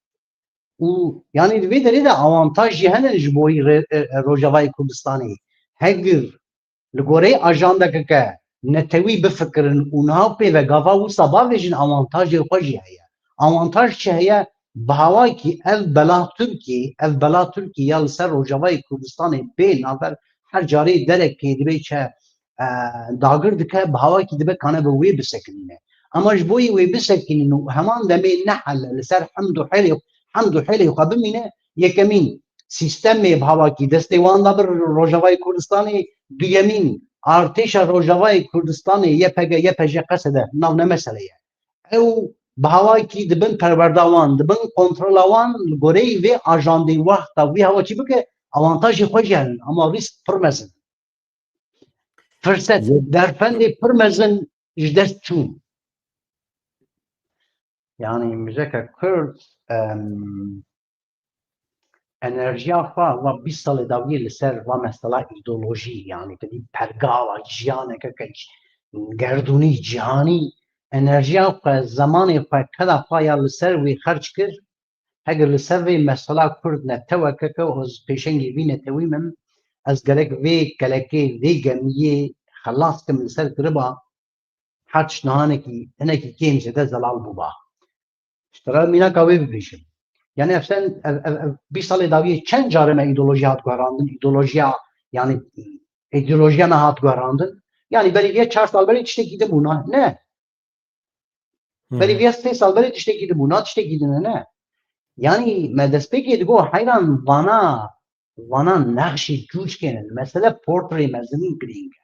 Û, yani, di vê derê de awantaj jî hene ji bo rê-, e, e, Rojavayê Kurdistanê. Hegir li goreyê ajandekeke netewî bifikirin û niha pê ve gava wisa bavêjin, awantajê xwe jî heye. Awantaj çi heye? Bi hawakî ev bela Tirkî, ev bela Tirkî ya li ser Rojavayê Kurdistanê bê navber her carê derekê dibê çi, e, dagir dike, bi hawakî dibe kane bi wê bisekinîne. Ama ji bo yê wê bisekinîn û heman demê nehele li ser hemd û hêlê, hemd û hêlê xwe bimîne, yekemîn sîstemê bi hawakî destê wan da bir Rojavayê Kurdistanê, duyemîn artêşa Rojavayê Kurdistanê, Y P G, Y P J, Qesede, nav ne mesele ye. Ew bi hawakî dibin perwerda wan, dibin kontrola wan, li goreyî vê ajandê wexta wî hewa çî bike, awantajê xwe jî henin, ama rîsk pir mezin. Firset, derfendê pir mezin ji dest çûn. Yani, mijeke Kurd, em, enerjiya xwe va bîst salê dawiyê li ser va mesela îdeolojî, yani, te dî pergala jiyaneke ke c-, gerdûnî, cîhanî, enerjiya xwe, zemanê xwe, keda xwe ya li ser wê xerc kir. Heger li ser vê mesela Kurd neteweke ke ez pêşengê vî netewî min, ez gerek vê kelekê, vê gemiyê xelas kim, li ser kiriba, her tişt nihanekî hinekî kêm zêde zelal bûba. Ji te re mînaka wê bibêjim. Yani ev sen, ev, ev, ev bîst salê dawiyê çend carê me îdeolojî hat guherandin, îdeolojiya, yani îdeolojiya me hat guherandin. Yani berî vê çar sal berê tiştekî din bûna. Ne. Berî vê sê sal berê tiştekî din bûna, tiştekî din e, ne. Yani me destpêkê digot heyran vana, vana nexşê cûc kênin. Mesele portrê mezin girîng e.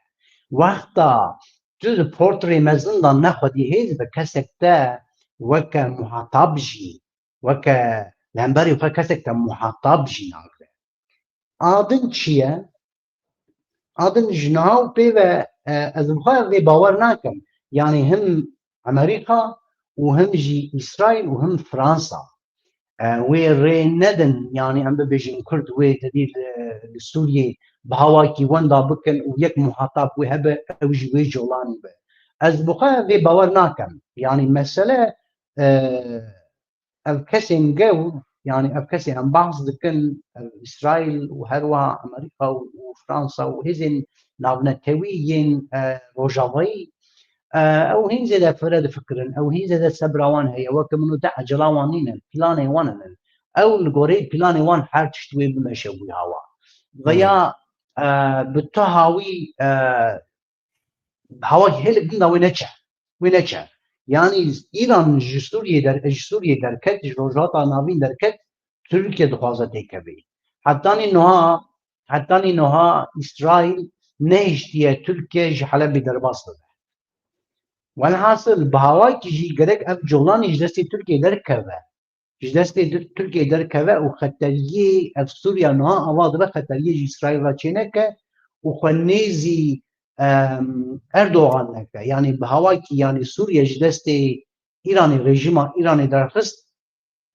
Wexta tu di portrê mezin de nexwedî hêz bi kesek te weke muhatab jî, weke li hemberî xwe kesek te muhatab jî nagre. A din çi ye? A din ji niha û pê ve, e, ez bi xwe vê bawer nakim. Yani him Amerîka û him jî Îsraîl û him Fransa. e, wê rê nedin, yanî em bibêjin Kurd wê tevî li, li Sûriyê bi hawakî wenda bikin û yek muhatab wê hebe, ew jî wê colanî be. Ez bi xwe vê bawer nakim. Yanî mesele, e, ev kesên gew, yanî ev kesên em behs dikin, ev Îsraîl û her wiha Amerîka û, û Fransa û hêzên navnetewî yên, e, rojavayî, e, ew hîn zêde fire difikirin, ew hîn zêde sebra wan heye, weke min û te ecela wan nîne, planê wan in. Ew li goreyê planê wan her tişt wê bimeşe wî hawa. Veya, e, bi tu hawî, e, hawa hê li din de wê neçe. Wê neçe. Yanî Îran ji Sûriyê der-, ji Sûriyê derket, ji Rojhilata Navîn derket, Tirkiye dixwaze têkevê. Hetanî niha, hetanî niha Îsraîl nehiştiye Tirkiye ji Helebê derbas bibe. Welhasil, bi hawakî jî gerek ev colanî ji destê Tirkiye derkeve. Ji destê Tir-, Tirkiye derkeve û xeteriyê ev Sûriya niha ava dibe xeteriyê ji Îsraîl re çêneke û xwe nêzî, em, Erdogan neke. Yanî bi hawakî, yanî Sûriye ji destê Îranê, rejîma Îranê derxist,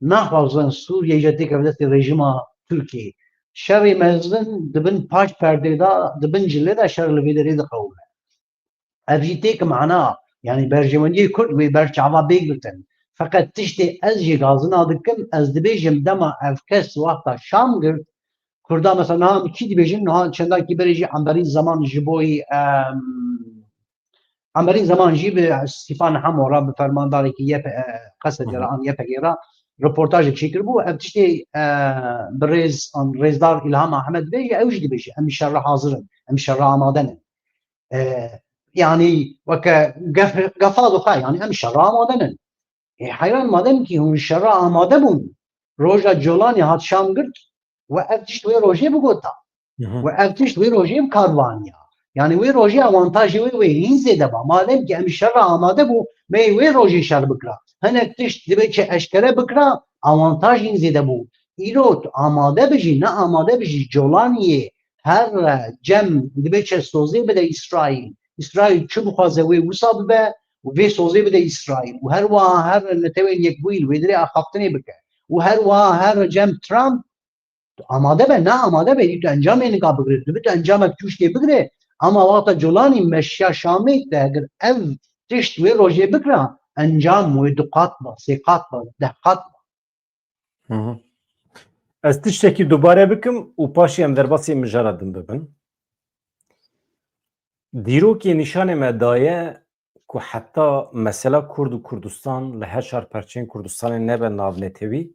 naxwazin Sûriye jî têkeve destê rejîma Tirkiyê. Şerê mezin di bin paş perdê de, di bin cilê de şer li vê derê diqewime. Ev jî têk mana, yanî berjewendiyê Kurd wê ber çava bê girtin. Feqet tiştê ez jê gazina dikim, ez dibêjim dema ev kes wexta Şam girt, Kurda mesela niha em çi dibêjin, niha çendakî berê jî Enverîn Zeman ji bo, em, Enverîn Zeman jî bi Stefan Hamo re, bi fermandarekî Y P, e, Qesedê re, an Y P G re reportajek çêkiribû. Ev tiştê, e, bi rêz, an rêzdar Îlham Ahmed dibêje, ew jî dibêje, em şer re hazir in, em şer re amade ne. E, yanî weke gef-, gefa dixwe, yanî em şer re amade ne. E, heyran, madem ki hûn şer re amade bûn, roja Colanî hat Şam girt, we ev tişt wê rojê bigota. Hı hı. We ev tişt wê rojê bi kar vaniya. Yanî wê rojê awantajê wê, wê hîn zêde ba. Madem ki em şer re amade bû, me wê rojê şer bikira. Hinek tişt dibe çi eşkere bikira, awantaj hîn zêde bû. Îro tu amade bijî, ne amade bijî, Colaniyê her, e, cem dibe çi sozê bide Îsraîl. Îsraîl çi bixwaze wê wisa bibe û vê sozê bide Îsraîl. Û her wiha her Netewên Yekbûyî li wê dirê axaftinê bike. Û her wiha her cem Trump, tu amade be, ne amade be, tu encamê nika bigire, tu bi tu encamek tûşkê bigire. Ama wexta Colanî meşiya Şamê te, eger ev tişt wê rojê bikira, encam wê du qat ba, sê qat ba, deh qat ba. Hı hı. Ez tiştekî dubare bikim û paşê em derbasî mijara din bibin. Dîrokê nîşanê me daye ku heta mesela Kurd û Kurdistan li her çar perçeyên Kurdistanê nebe navnetewî,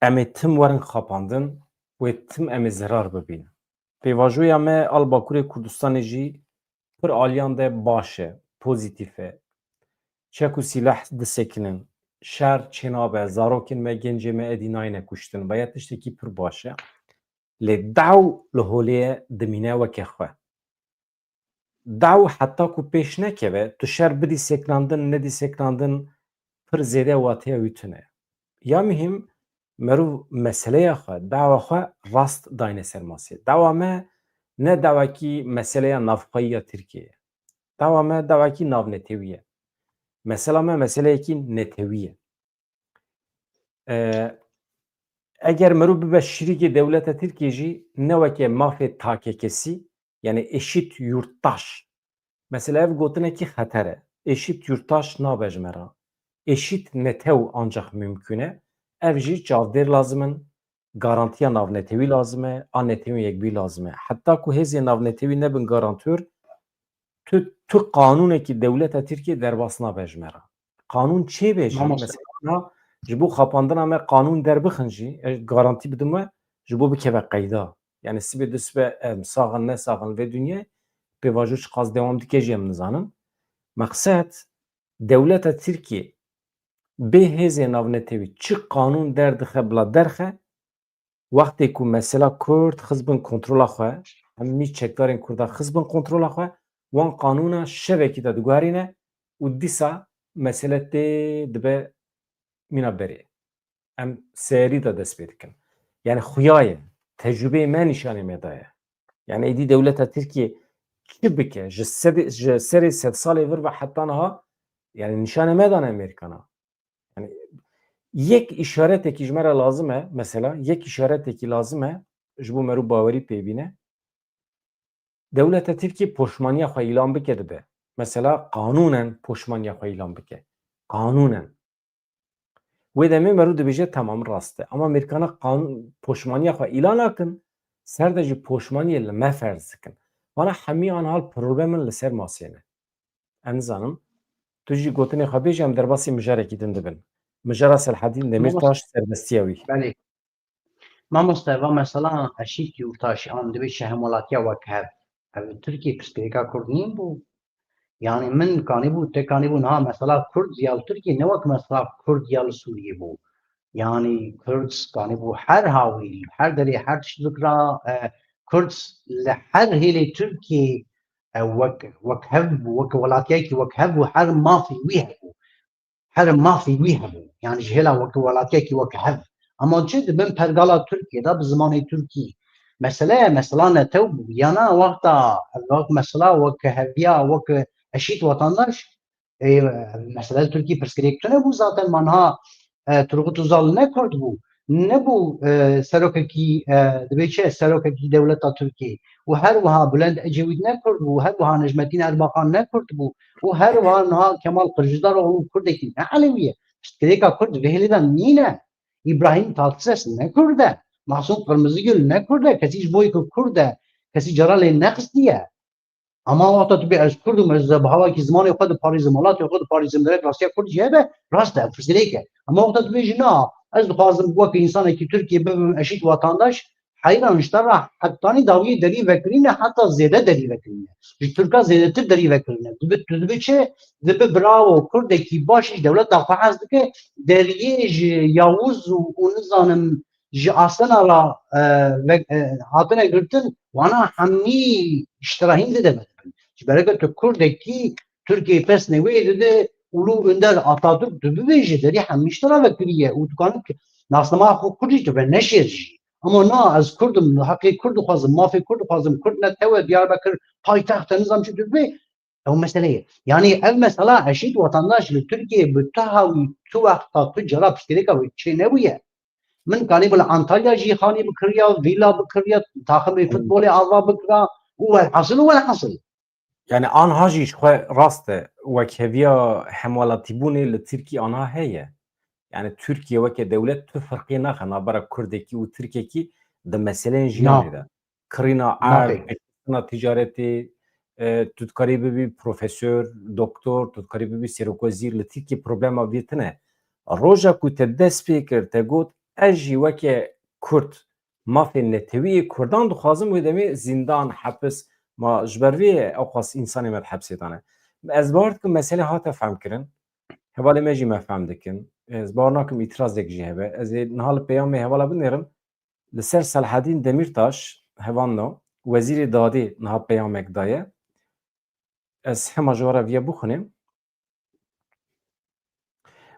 em ê tim werin xapandin, wê tim em ê zerar bibînin. Pêvajoya me a li Bakurê Kurdistanê jî pir aliyan de baş e, pozîtîf e. Çek û sîleh disekinin, şer çênabe, zarokên me, gencê me êdî nayêne kuştin. Veya tiştekî pir baş e. Lê daw li holê ye, dimîne weke xwe. Daw heta ku pêş nekeve, tu şer bidî seknandin, nedî seknandin, pir zêde wateya wî tune. Ya muhîm, meriv meseleya xwe, dawa xwe rast dayne ser masê. Dawa me ne dawekî meseleya navxweyî ya Tirkiyeyê ye. Dawa me dawekî navnetewî ye. Mesela me meseleyekî netewî ye. E, eger meriv bibe şirîkê dewleta Tirkiyê jî, ne weke mafê takekesî, yani eşit yurttaş. Mesela ev gotinekî xeter e. Eşit yurttaş nabe ji me re. Eşit netew ancak mümkün e. Ev jî çavdêr lazim in. Garantiya navnetewî lazim e. A netewên yekbûyî lazim e. Heta ku hêzên navnetewî nebin garantör, tu, tu qanûnekî dewleta Tirkiyê derbas nabe ji me re. Qanûn çê be jî, mesela, ji bo xapandina me qanûn derbixin jî, ez garantî bidim we, ji bo bikeve qeyda. Yani sibê du sibe em saxin nesaxin vê dinyayê, pêvajo çiqas dewam dike jî em nizanin. Meqsed, dewleta Tirkiyê bê hêzê navnetewî çi qanûn derdixe bila derxe, wextê ku mesela Kurd xist bin kontrola xwe, hemî çekdarên Kurda xist bin kontrola xwe, wan qanûna şevekî de diguherîne û dîsa mesele tê dibe mîna berê. Em seyarî de dest pê dikin. Yani xuya ye, tecrûbeyê me nîşanê me daye. Yani êdî dewleta Tirkiyê çi bike, ji sedê, ji serê sedsalê vir ve heta niha, yani nîşanê me dane Amerîkana. Yani Yek îşaretekî ji me re lazim e, mesela, yek îşaretekî lazim e, ji bo merû bawerî pê bîne. Dewleta Tirkiyê poşmaniya xwe îlan bike dibe. Mesela, qanûnen poşmaniya xwe îlan bike. Qanûnen. Wê demê merû dibêje, temam, rast e. Ama Amerîkana qan-, poşmaniya xwe îlan nakin, ser de jî poşmaniyê li me ferz dikin. Vana hemî an hal problemin li ser masê ne. Em nizanim. Tu jî gotinê xwe bêje, em derbasî mijarekî din dibin. Mijara Selhedîn Demirtaş, serbestiya wî. Belê. Mamoste, va mesela eşît yurttaş an dibê şe hemwelatiya wek hev. Ev Tirkiye pirsgirêka Kurd nîn bû. Yani min kanîbû, te kanîbû niha mesela Kurd ya li Tirkiye ne wek mesela Kurd ya li Sûriyê bû. Yani Kurd kanîbû her hawî, her derê, her tişt bikira, e, Kurd li her hêlê Tirkiye, e, wek, wek hev bû, wek welatiyekî wek hev bû, her mafî wî hebû. Her mafî wî hebû. Yani ji hêla wek welatiyekî wek hev. Ama çi di bin pergala Tirkiye de bi zimanê Tirkî. Mesele, mesela netew bû. Yana wexta, wek mesela wek heviya, wek eşît vatandaş, e, mesela Tirkî pirsgirêk tune bû zaten manha, e, Turgut Özal ne Kurd bû. Nebû, e, serokekî, e, dibê çi, serokekî dewleta Tirkiyê. Û her wiha Bülent Ecevît ne Kurd bû, her wiha Necmettin Erbakan ne Kurd bû. Û her wiha niha Kemal Kılıçdaroğlu Kurdekî ne Elewî ye. Pirsgirêka Kurd vê hêlê de nîne. Îbrahîm Tatlises ne Kurd e. Masûm Qirmizîgul ne Kurd e. Kesî ji bo yekî Kurd e, kesî cara lê nexistiye. Ama wexta tu bê ez Kurd im, ez bi hawakî zimanê xwe diparêzim, welatê xwe diparêzim, gerek rastiya Kurd jî hebe, rast e, pirsgirêk e. Ama wexta tu bêjî, na, ez dixwazim wek însanekî Tirkiyê bibim eşît vatandaş, heyran ji te re hetanî dawiyê derî vekirîne, heta zêde derî vekirîne. Ji Tirka zêdetir derî vekirîne. Dibi, tu dibi çi? Dibi bravo, Kurdekî baş ji dewleta xwe hez dike, deriyê ji Yavuz û, û nizanim ji Aslana re, e, ve-, e, hatine girtin, wana hemî ji te re hîn zêde vedibin. Ji ber ku tu Kurdekî Tirkiyeyê pesnê wê dide, Ulu Önder Atatürk tu bibêjî, derî hemî ji te re vekiriye û tu kanî nasnama xwe Kurd jî tu ve neşêr jî. Ama na, ez Kurd im, heqê Kurd dixwazim, mafê Kurd dixwazim, Kurd netew e, Diyarbekir paytext e, nizam çi tu bê, ew mesele ye. Yani ev mesela eşît vatandaş li Tirkiyeyê bi tu hawî tu wexta tu cara pirsgirêka wê çê nebûye. Min kanî bila Antalya jî xanî bikiriya, vîla bikiriya, taximê futbolê ava bikira û welhasil û welhasil. Yani anha jî ji xwe rast e, wekheviya hemwelatîbûnê li Tirkî anha heye. Yani Tirkiye weke dewlet tu firqiyê naxe navbera Kurdekî û Tirkekî di meseleyên jiyanê de. Kirîna erd, pêşxistina ticaretê, e, tu dikarî bibî profesor, doktor, tu dikarî bibî serokwezîr, li Tirkiyê problema vê tune. Roja ku te dest pê kir, te got, ez jî weke Kurd mafê netewî yê Kurdan dixwazim, wê demê zîndan, hepis, ma ji ber vê ye ew qas însanê me di hepsê de ne. Ez bawer dikim meselê hate fehmkirin. Hevalê me jî me fehm dikin. Ez bawer nakim îtirazek jî hebe. Ez ê niha li peyamê hevala binêrim. Li ser Selhedîn Demîrtaş, hevalno, Wezîrê Dadê niha peyamek daye. Ez hema ji we re viya bixwînim.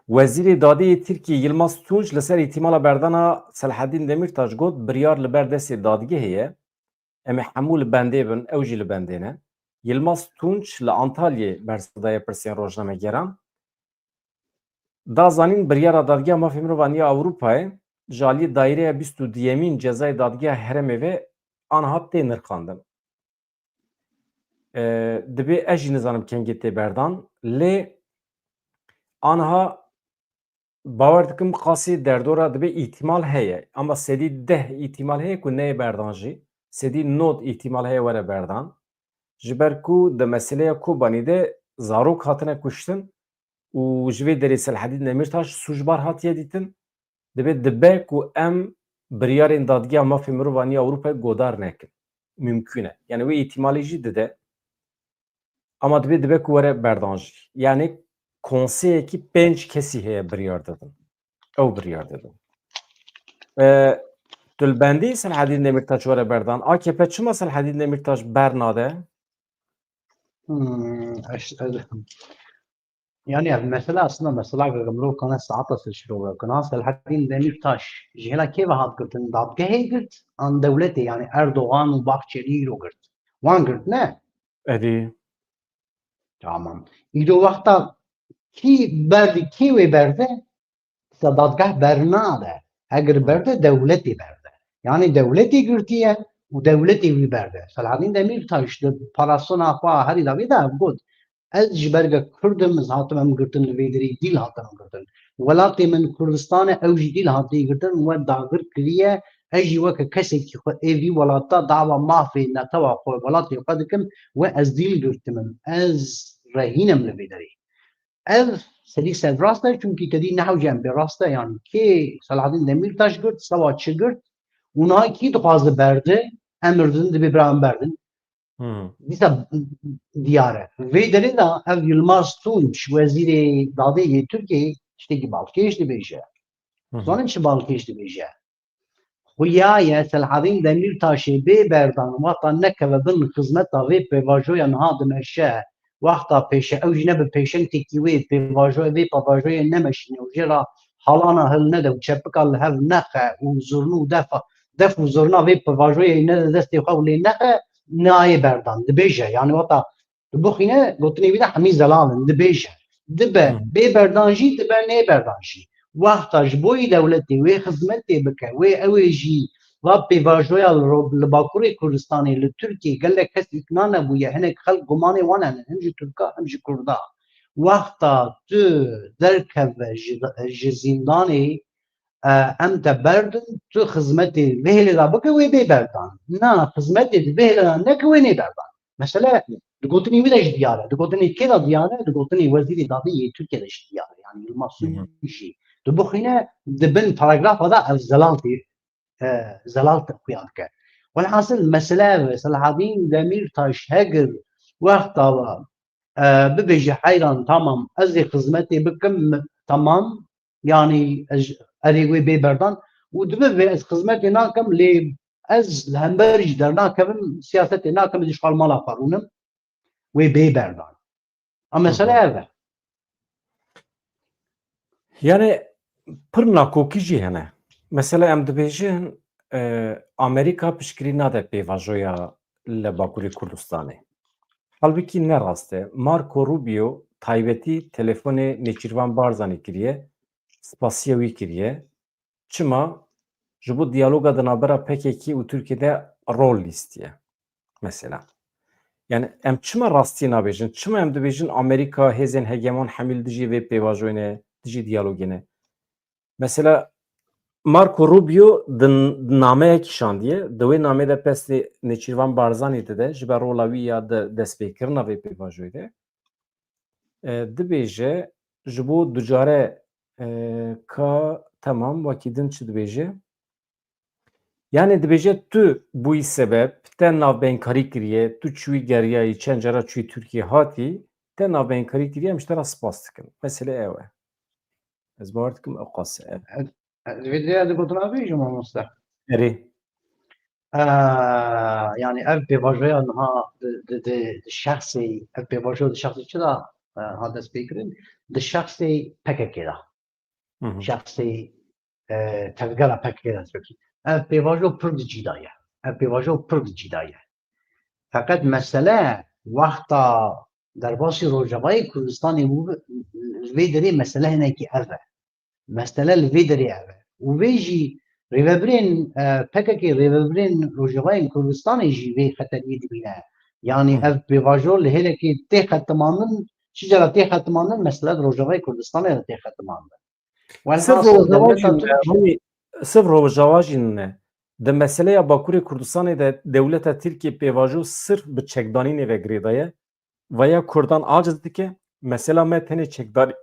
Wezîrê Dadê yê Tirkiyê Yilmaz Tunç li ser îhtîmala berdana Selhedîn Demîrtaş got, biryar li ber destê dadgehê ye. Em ê hemû li bendê bin, ew jî li bendê ne. Yilmaz Tunç li Antalyê bersiv daye pirsên rojnamegeran. Da zanîn, biryara Dadgeha Mafê Mirovan ya Ewropayê ji aliyê Daireya bîst û duyemîn Cezayê Dadgeha Herêmê ve anha tê nirxandin. E, dibê ez jî nizanim kengê tê berdan, lê anha bawer dikim qasî derdora dibê îhtimal heye, ama sedî deh îhtimal heye ku neyê berdan jî, sedî nod îhtimal heye were berdan. Ji ber ku di meseleya Kobanî de zarok hatine kuştin û ji vê derê Selhedîn Demîrtaş sûcbar hatiye dîtin, dibê dibe ku em biryarên Dadgeha Mafê Mirovan ya Ewropayê godar nekin. Mimkûn e. Yani wê îhtimalê jî dide. Ama dibê dibe ku were berdan jî. Yani konseyekî pênc kesî heye biryar didin. Ew biryar didin. E, tu li bendî Selhedîn Demîrtaş were berdan. A K P çima Selhedîn Demîrtaş bernade? Hmm, eş-, Yani ev mesele aslında mesela mirov kane saeta ser şiro bike. Niha Selhedîn Demîrtaş ji hêla kê ve hat girtin? Dadgehê girt an dewletê, yani Erdogan û Bahçelî îro girt? Wan girt ne? Erê. Tamam. Îro wexta kî berdî, kê wê berde? Dîsa dadgeh bernade. Heger berde, dewletê berde. Yani dewletê girtiye û dewletê wî berde. Selahedîn Demîrtaş di parasona xwe herî dawî de ev got, ez ji ber ke Kurd im, ez hatim em girtin, li vê derê dîl hatim girtin. Welatê min Kurdistan e, ew jî dîl hatiye girtin, we dagir kiriye, ez jî weke kesekî xwe ê vî welata dawa mafê netewa xwe, welatê xwe dikim, we ez dîl girtim im, ez rehîn im li vê derê. Ev sedî sed rast e, çunkî te dî nehewce em bê rast e, yanî kê Selahedîn Demîrtaş girt, sewa çi girt û niha kî dixwaze berde, em mirdin, dibê bira em berdin. Hmm. Dîsa diyar e. Vê derê de ev Yilmaz Tunç, wezîrê dadê yê Tirkiyeyê, tiştekî balkêş dibêje. Hı hı. Zanin çi balkêş dibêje? Xuya ye Selahedîn Demîrtaşê bê berdan wexta nekeve bin xizmeta vê pêvajoya niha dimeşe, wexta pêşe, ew jî ne bi pêşengtekî wê pêvajoyê, vê pêvajoyê nemeşîne û jê re halana hil nede û çepika li hev nexe û zurna û defa, def û zurna vê pêvajoyê nede destê xwe û lê nexe, nayê berdan. Dibêje, yani wexta Tu bixwîne, gotinê wî de hemî zelal in, dibêje. Dibe Hı. bê berdan jî, dibe nê berdan jî. Wexta ji bo yî dewletê wê xizmetê bike, wê ew ê jî va pêvajoya li ro-, li Bakurê Kurdistanê, li Tirkiyê gelek kes îkna nebûye, hinek xelk gumanê wan hene, hem ji Tirka hem ji Kurda. Wexta tu derkeve ji, ji zîndanê, e, em te berdin, tu xizmetê vê hêlê de bike, wê bê berdan. Na, xizmetê di vê hêlê de neke, wê nê berdan. Mesele di gotinê wî de jî diyar e. Di gotinê kê de diyar e? Di gotinê wezîrê dadê yê Tirkiye de jî diyar e. Yani Yilmaz Hı hı. Tunç jî. Tu bixwîne di bin paragrafa de ev zelal tê, e, zelal te xuya dike. Welhasil mesele ev e. Selahedîn Demîrtaş heger wexta wa, e, bibêje heyran tamam ez ê xizmetê bikim, tamam, yanî ez erê wê bê berdan û dibe vê ez xizmetê nakim, lê ez li hember jî dernakevim, siyasetê nakim, ez ji xwe li mala xwe rûnim, wê bê berdan. A mesele Hı hı. ev e. Yani pir nakokî jî hene. Mesela em dibêjin, e, Amerîka piştgirî nade pêvajoya li Bakurê Kurdistanê. Halbikî ne rast e. Marco Rubio taybetî telefonê Nêçîrvan Barzanî kiriye, spasiya wî kiriye. Çima? Ji bo diyaloga di navbera P K K û Tirkiyê de rol lîstiye. Mesela. Yani em çima rastiyê nabêjin? Çima em dibêjin Amerîka hêzên hegemon hemî li dijî vê pêvajoyê ne, dijî diyalogê ne? Mesela Marco Rubio di, di nameyekî şandiye, di wê nameyê de pesê Nêçîrvan Barzanî dide, ji ber rola wî ya di destpêkirina vê pêvajoyê de. E, dibêje, ji bo ducare, e, ka, temam, wekî din çi dibêje? Yani dibêje tu bûyî sebeb, te navbeynkirî kiriye, tu çûyî geriyayî, çend cara çûyî Tirkiyê hatî, te navbeynkirî kiriye, em ji te re spas dikin. Mesele ew e. Ez bawer dikim ew qas e. Ez, ez vê derê digotina bêjim, mamoste. Erê. Ee, yani ev pêvajoya niha di, di, di, di şexsê, ev pêvajoya di şexsê çi de, e, hat destpêkirin? Di şexsê P K K de. Hı hı. Şexsê, e, tevgera P K K de destpêkirin. Ev pêvajo pir di cî de ye. Ev pêvajo pir di cî de ye. Feqet mesele wexta derbasî Rojavayê Kurdistanê bû, li vê derê mesele hinekî ev e. Mesele li vê derê ev e. Û vê jî rêvebirên, e, P K K, rêvebirên Rojavayên Kurdistanê jî vê xeteriyê dibîne. Yanî Hı. ev pêvajo li hêlekê tê xetimandin, çi cara tê xetimandin, mesele di Rojavayê Kurdistanê de tê xetimandin. Sirf Welhasil Rojava dewleta jî ne, Tirk- Rûmî, sirf Rojava jî ne. Di meseleya Bakurê Kurdistanê de dewleta Tirkiyê pêvajo sirf bi çekdanînê ve girêdaye. Veya Kurdan aciz dike, mesela me tenê çekdarî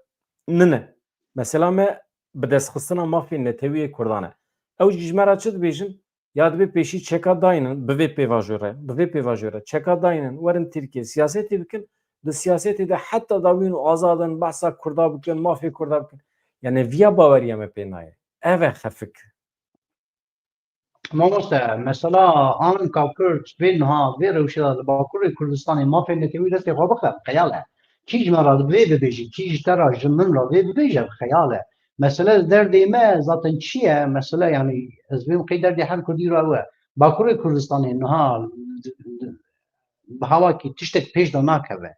nine. Mesela me bi destxistina mafê netewî yê Kurdan e. Ew jî ji me re çi dibêjin? Ya dibê pêşî çeka daynin bi vê pêvajoyê re, bi vê pêvajoyê re. Çeka daynin, werin Tirkiye, siyasetê bikin. Di siyasetê de heta dawîn û azad in, behsa Kurda bikin, mafê Kurda bikin. Yani viya baweriya me pê nayê. Ev e xefik. Mamoste, mesela anka Kurd vê niha, vê rewşê de li Bakurê Kurdistanê mafê netewî destê xwe bixe, xeyal e. Kî ji me re vê bibêje, kî ji te re, ji min re vê bibêje, xeyal e. Mesele derdê me zaten çi ye? Mesele, yani, ez bêm qey derdê her Kurdî re ew e. Bakurê Kurdistanê niha bi hawakî tiştek pêş de nakeve.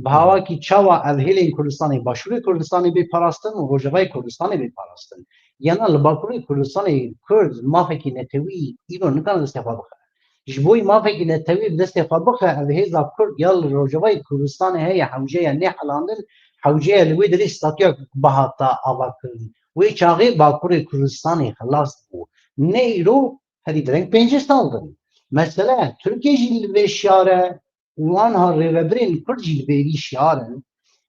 Bi hawakî çawa ev hêlên Kurdistanê, Başûrê Kurdistanê bê parastin û Rojavayê Kurdistanê bê parastin? Yana li Bakurê Kurdistanê Kurd mafekî netewî îro nikane destê xwe bixe. Ji bo mafekî netewî bi destê xwe bixe, ev hêza Kurd ya li Rojavayê Kurdistanê heye, hewce ye nêhelandin, hewce ye li wê derê statuya bihata avakirin. Wê çaxê Bakurê Kurdistanê xilas bû. Ne îro, herî dereng pêncî sal din. Mesele Tirkiye jî li vê şiyar e, û anha rêvebirên Kurd jî li vê vî şiyar in.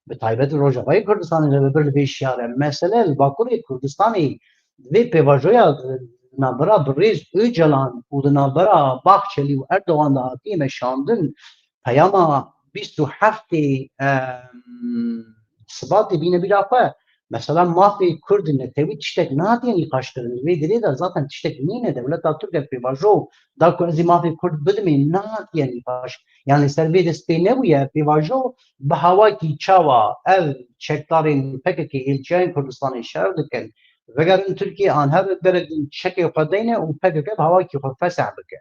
Bi taybet li Rojavayê Kurdistanê rêvebir li vê şiyar e. Mesele li Bakurê Kurdistanê vê pêvajoya di navbera birêz Ocalan û di navbera Bahçelî û Erdogan de hatiye meşandin, peyama bîst û heftê, em, Sibatê bîne bîra xwe. Mesela mafê Kurd netewî tiştek nehatiye nîqaşkirin. Li vê derê de zaten tiştek nîne. Dewleta Tirk ev pêvajo da ku ez ê mafê Kurd bidimê, nehatiye nîqaş. Yani li ser vê dest pê nebûye. Pêvajo bi hawakî çawa ev çekdarên P K K ê li çiyayên Kurdistanê şer dikin, vegerin Tirkiye, an her gerek din çekê xwe deyne û P K K bi hawakî xwe feseh bike.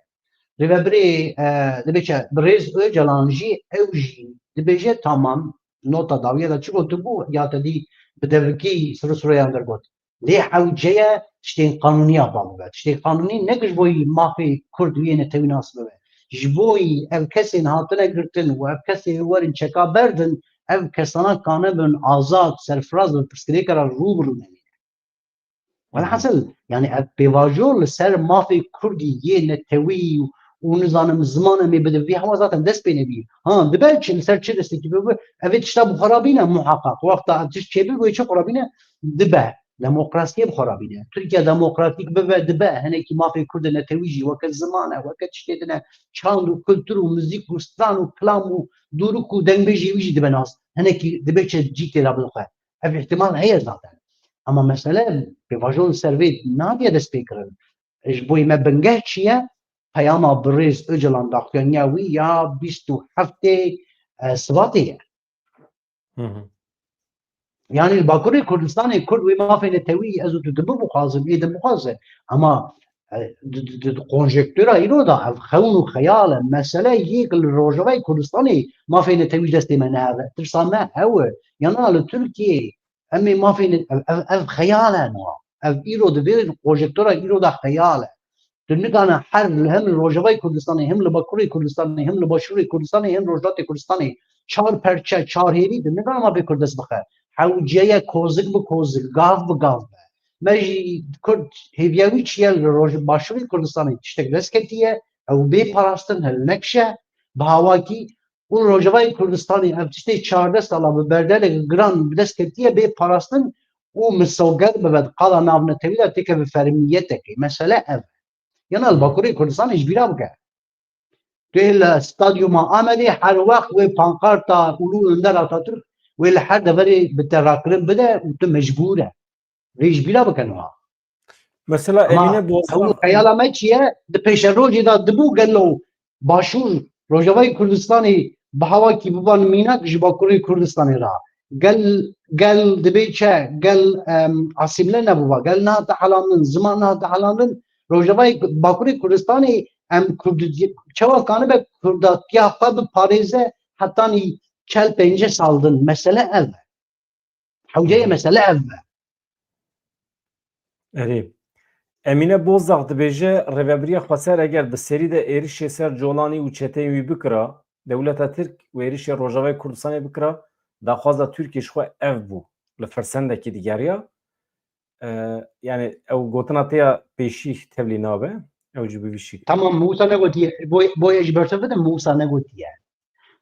Rêvebirê, e, dibêje, birêz Ocalan jî, ew jî dibêje, tamam, nota dawiye de çi gotibû, ya te dî bi devikî sirûsirêyan dergot. Lê hewce ye tiştên qanûniya bal bibe. Tiştên qanûnî ne ji bo mafê Kurd û yê netewî nas bibe. Ji bo ev kesên hatine girtin û ev kesê werin çeka berdin, ev kesana kanibin azad, serfiraz bi pirsgirêkê re rû bi rû nemîne. Welhasil, yani ev pêvajo li ser mafê Kurdî yê netewî û nizanim ziman em ê bidin vî hewa zaten dest pê nebî. Ha, dibe çi li ser çi destekî bibe, ev ê tişta bi xwe re bîne muheqeq. Wexta ev tişt çêbibe, wê çi xwe re bîne? Dibe. Demokrasiyê bi xwe re bîne. Tirkiye demokratîk bibe, dibe. Hinekî mafê Kurd û netewî jî weke ziman e, weke tiştê din e, çand û kultur û muzîk û stran û kilam û dûrik û dengbêjê wî jî dibe nas. Hinekî dibe çi cî tê de bixwe. Ev îhtimal heye zaten. Ama mesele pêvajo li ser vê nadiye dest pê kirin. Ji bo me bingeh çi ye? Peyama birêz Ocalan daxuyaniya wî ya bîst û heftê, e, Sibatê ye. Hı hı. Yani li Bakurê Kurdistanê Kurd wê mafê netewî ez û tu dibi bixwazin, ê din bixwaze. Ama, e, di, di, di, di konjektûra îro de ev xewn û xeyal e. Mesele yek li Rojavayê Kurdistanê mafê netewî destê me neheve. Tirsa me ew e. Yana li Tirkiyê em ê mafê ne-, ev, ev, ev xeyal e niha. Ev îro di vê konjektûra îro de xeyal e. Tu nikane her li hem li Rojavayê Kurdistanê, hem li Bakurê Kurdistanê, hem li Başûrê Kurdistanê, hem Rojhilatê Kurdistanê çar perçe, çar hêvî, tu nikane mafê Kurd dest bixe. Hewce ye kozik bi kozik, gav bi gav be. Me jî Kurd hêviya wî çi ye li Roj-, Başûrê Kurdistanê tiştek dest ketiye, ew bê parastin, hilnekşe, bi hawakî û Rojavayê Kurdistanê ev tiştê çardeh sala bi berdelek giran bi dest ketiye bê parastin û misoger bibe, di qada navnetewî de têkeve fermiyetekê. Mesele ev e. Yana li Bakurê Kurdistanê ji bîra bike. Tu yê li stadyuma Amedê her wext wê pankarta Ulu Önder Atatürk wê li her deverê bi te rakirin bide û tu mecbûr e. Vê ji bîra bikin wiha. Mesela Emîne Bozan. Ew xeyala me çi ye? Di pêşerojê de dibû gelo Başûr, Rojavayê Kurdistanê bi hawakî biban mînak ji Bakurê Kurdistanê re. Gel, gel dibê çi? Gel, em, asîmle nebiba. Gel nehate helandin, ziman nehate helandin. Rojavayê Bakurê Kurdistanê em Kurd-, çawa kanibe Kurdatiya xwe biparêze hetanî çel pêncî sal din. Mesele ev e. Hewceyê mesele ev be. Erê. Emîne Bozdağ dibêje, Rêvebiriya Xweser eger bi serî de êrişê ser Colanî û çeteyên wî bikira, dewleta Tirk û êrişê Rojavayê Kurdistanê bikira, daxwaza Tirkiyê ji xwe ev bû. Li firsendekî digeriya. E, yani ew gotina te ya pêşî tevlî nabe, ew jî bi vî şekilî. Tamam, min wisa negotiye. Boy, boy ji ber te bidim, min wisa negotiye.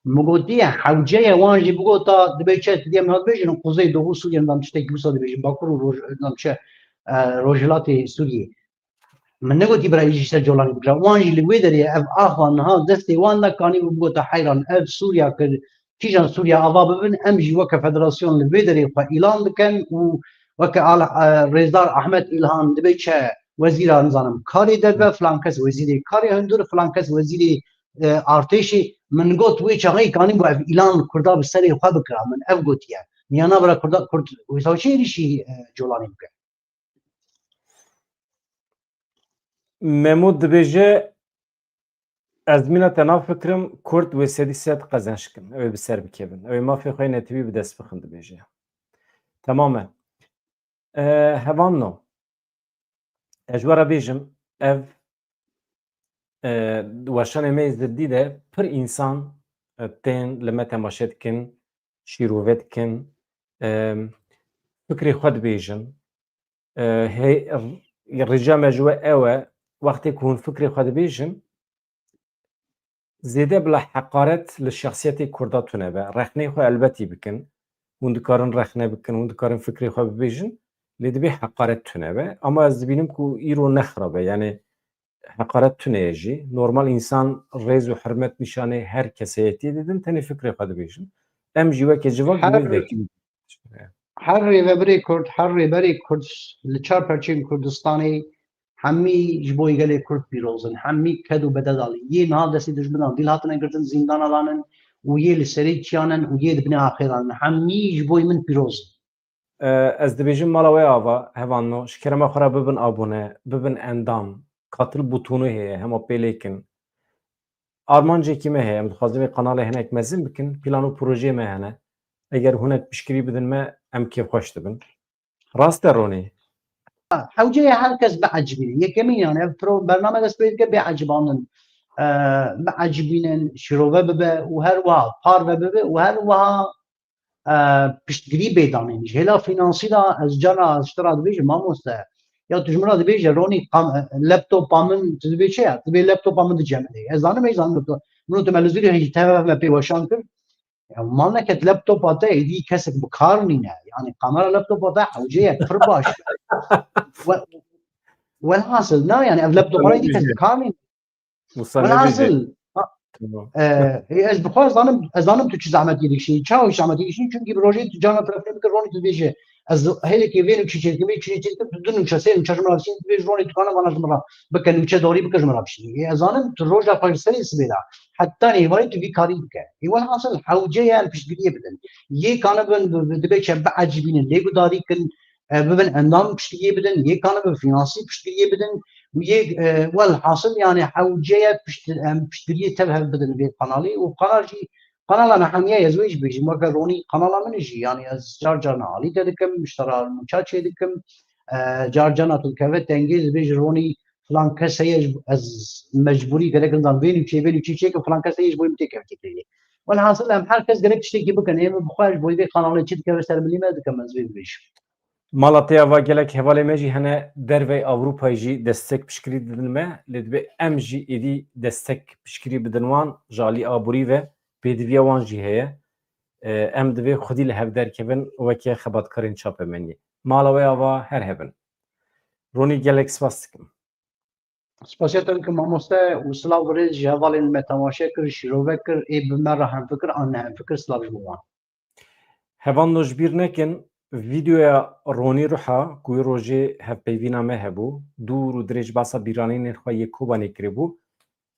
Min gotiye, hewce ye, wan jî bigota, dibê çi, tu diyê min hat bêjin, Kuzey Doğu Sûriye, nizam tiştekî wisa dibêjin, Bakur û Roj-, nizam çi, e, Rojhilatê Sûriyê. Min negotî bira jî ser Colanî bikira. Wan jî li wê derê ev axa niha destê wan de kanî û bigota heyran, ev Sûriya kir, kîjan Sûriya ava bibin, em jî weke federasyon li vê derê xwe îlan dikin û weke ala, e, Rêzdar Ahmet Îlhan dibê çi, wezîra, nizanim, karê derve, filan kes wezîrê karê hundir, filan kes wezîrê e, artêşê, min got wê çaxê kanî bû ev îlan Kurda bi serê xwe bikira, min ev gotiye. Niyana bira Kurda, Kurd wisa çi êrîşî, e, Colanî bike? Memo dibêje, Ez mîna te nafikirim, Kurd wê sedî sed qezenç kin. Ew ê bi ser bikevin. Ew ê mafê xwe yê netewî bi dest bixin dibêje. Temam e. E, hevanno. Ez ji we re bêjim, ev, e, weşanê me yê zidî de pir însan, e, tên li me temaşe dikin, şîrove dikin, e, fikrê xwe dibêjin. E, hey, rica me ji we ew e, wextê ku hûn fikrê xwe dibêjin, zêde bila heqaret li şexsiyetê Kurda tune be. Rexneyê xwe elbetî bikin. Hûn dikarin rexne bikin, hûn dikarin fikrê xwe bibêjin. Lê divê heqaret tune be. Ama ez dibînim ku îro ne xirab e. Yani heqaret tune ye jî. Normal însan rêz û hurmet nîşanê her keseyetiyê didin, tenê fikrê xwe dibêjin. Em jî weke civak Her divê vekî her rêvebirê Kurd, her rêberê Kurd li çar perçeyên Kurdistanê hemî ji bo gelê Kurd pîroz in. Hemî ked û beded alî. Yê niha destê dijminan dîl hatine girtin, zîndana danin û yê li serê çiyanin û yê di binê axê danin. Hemî ji bo min pîroz in. E, ez dibêjim mala we ava, hevanno, ji kerema xwe re bibin abone, bibin endam, katil butûnû heye, hema pê lê kin. Armancekî me heye, em dixwazin vê kanalê hinek mezin bikin, plan û projeyê me hene. Eger hinek piştgirî bidin me, em kêfxweş dibin. Rast e Ronî? Ha, hewce ye her kes biecibîne. Yekemîn yani ev pro-, bername dest pê dike bê ecibandin. E, biecibînin, şîrove bibe û her wiha parve bibe û her wiha, e, piştgirî bê danîn. Ji hêla fînansî de ez cana ez ji te re dibêjim mamoste. Ya tu ji min re dibêje Ronî kam-, laptopa min, tu dibê çi ya? Tu dibê laptopa min dicemidê. Ez zanim, ez zanim laptop. Min û tu me li Zûrî hejî teve me pê weşan kir. Ya, mal neket laptopa te êdî kesek bi kar nîne. Yani kamera laptopa te hewce ye pir baş. We-, welhasil, na yani ev laptopa êdî kes bi kar nîne. Wisa nebêje. Welhasil, ha, Tamam. e, e, ez bi xwe zanim, ez zanim tu çi zehmetî dikişînî. Çawa zehmetî dikişînî? Çünkü bi rojê tu cana telefon bikir, Ronî tu dibêje, ez hêlekê vê nûçê çêdikim, vê çînê çêdikim, tu du nûçe, sê nûçe ji min re dişînî, tu dibêje Ronî tu kana vana ji min re bike, nûçe dorî bike ji min re bişînî. Ê, ez zanim tu roja xwe ji serê sibê de. Heta nêvarê tu vî karî bike. Ê, welhasil hewce ye em piştgiriyê bidin. Yê kanibin bi, bi, dibê çe biecibînin, lê gudarî kin, e, bibin endam piştgiriyê bidin, yê kanibin finansî piştgiriyê bidin. Û yê, e, welhasil yani hewce ye pişt-, em piştgiriyê tev hev bidin vê kanalê û kanal jî, kanala me hemiye ez wê jî bêjim, weke Ronî kanala min jî, yani ez car carna alî te dikim, ji te re nûça çê dikim, e, car carna tu dikeve tengê dibêjî Ronî filan kes heye, ez mecbûrî gerek nizam vê nûçê, vê nûçê çêkim, filan kes heye ji bo min têkevtî kirî. Welhasil em her kes gerek tiştekî bikin, ê min bi xwe ji bo vê kanalê çi dikeve ser milî me dikim, ez vê dibêjim. Mala te ya va gelek hevalê me jî hene dervey Ewropayê jî destek piştgirî didin me, lê dibê em jî êdî destek piştgirî bidin wan, ji alî aborî ve pêdiviya wan jî heye. E, em divê xwedî li hev derkevin weke xebatkarên çapemeniyê. Mala we ava her hebin. Ronî gelek spas dikim. Spasiya te dikim mamoste û silav û rêz ji hevalên me temaşe kir, şîrove kir, ê bi me re hemfikir an ne hemfikir, silav ji bo wan. Hevalno ji bîr nekin, vîdeoya Ronî Ruha ku wî rojê hevpeyvîna me hebû, dûr û dirêj behsa bîranînên xwe yê Kobanê kiribû,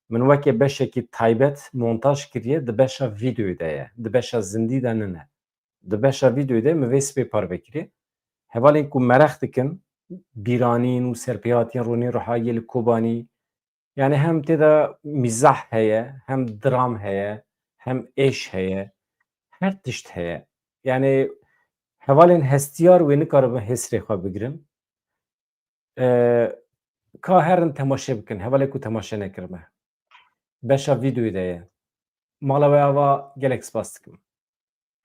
min weke beşekî taybet montaj kiriye, di beşa vîdeoyê de ye, di beşa zindî de nine. Di beşa vîdeoyê de min vê sibê parve kiriye. Hevalên ku mereq dikin, bîranîn û serpêhatiyên Ronî Ruha yê li Kobanî, yani hem tê de mîzah heye, hem dram heye, hem êş heye, her tişt heye. Yani hevalên hestiyar wê nikaribin hêsrê xwe bigirin. E, ka herin temaşe bikin, hevalê ku temaşe nekirime. Beşa vîdeoyê de ye. Mala we ava, gelek spas dikim.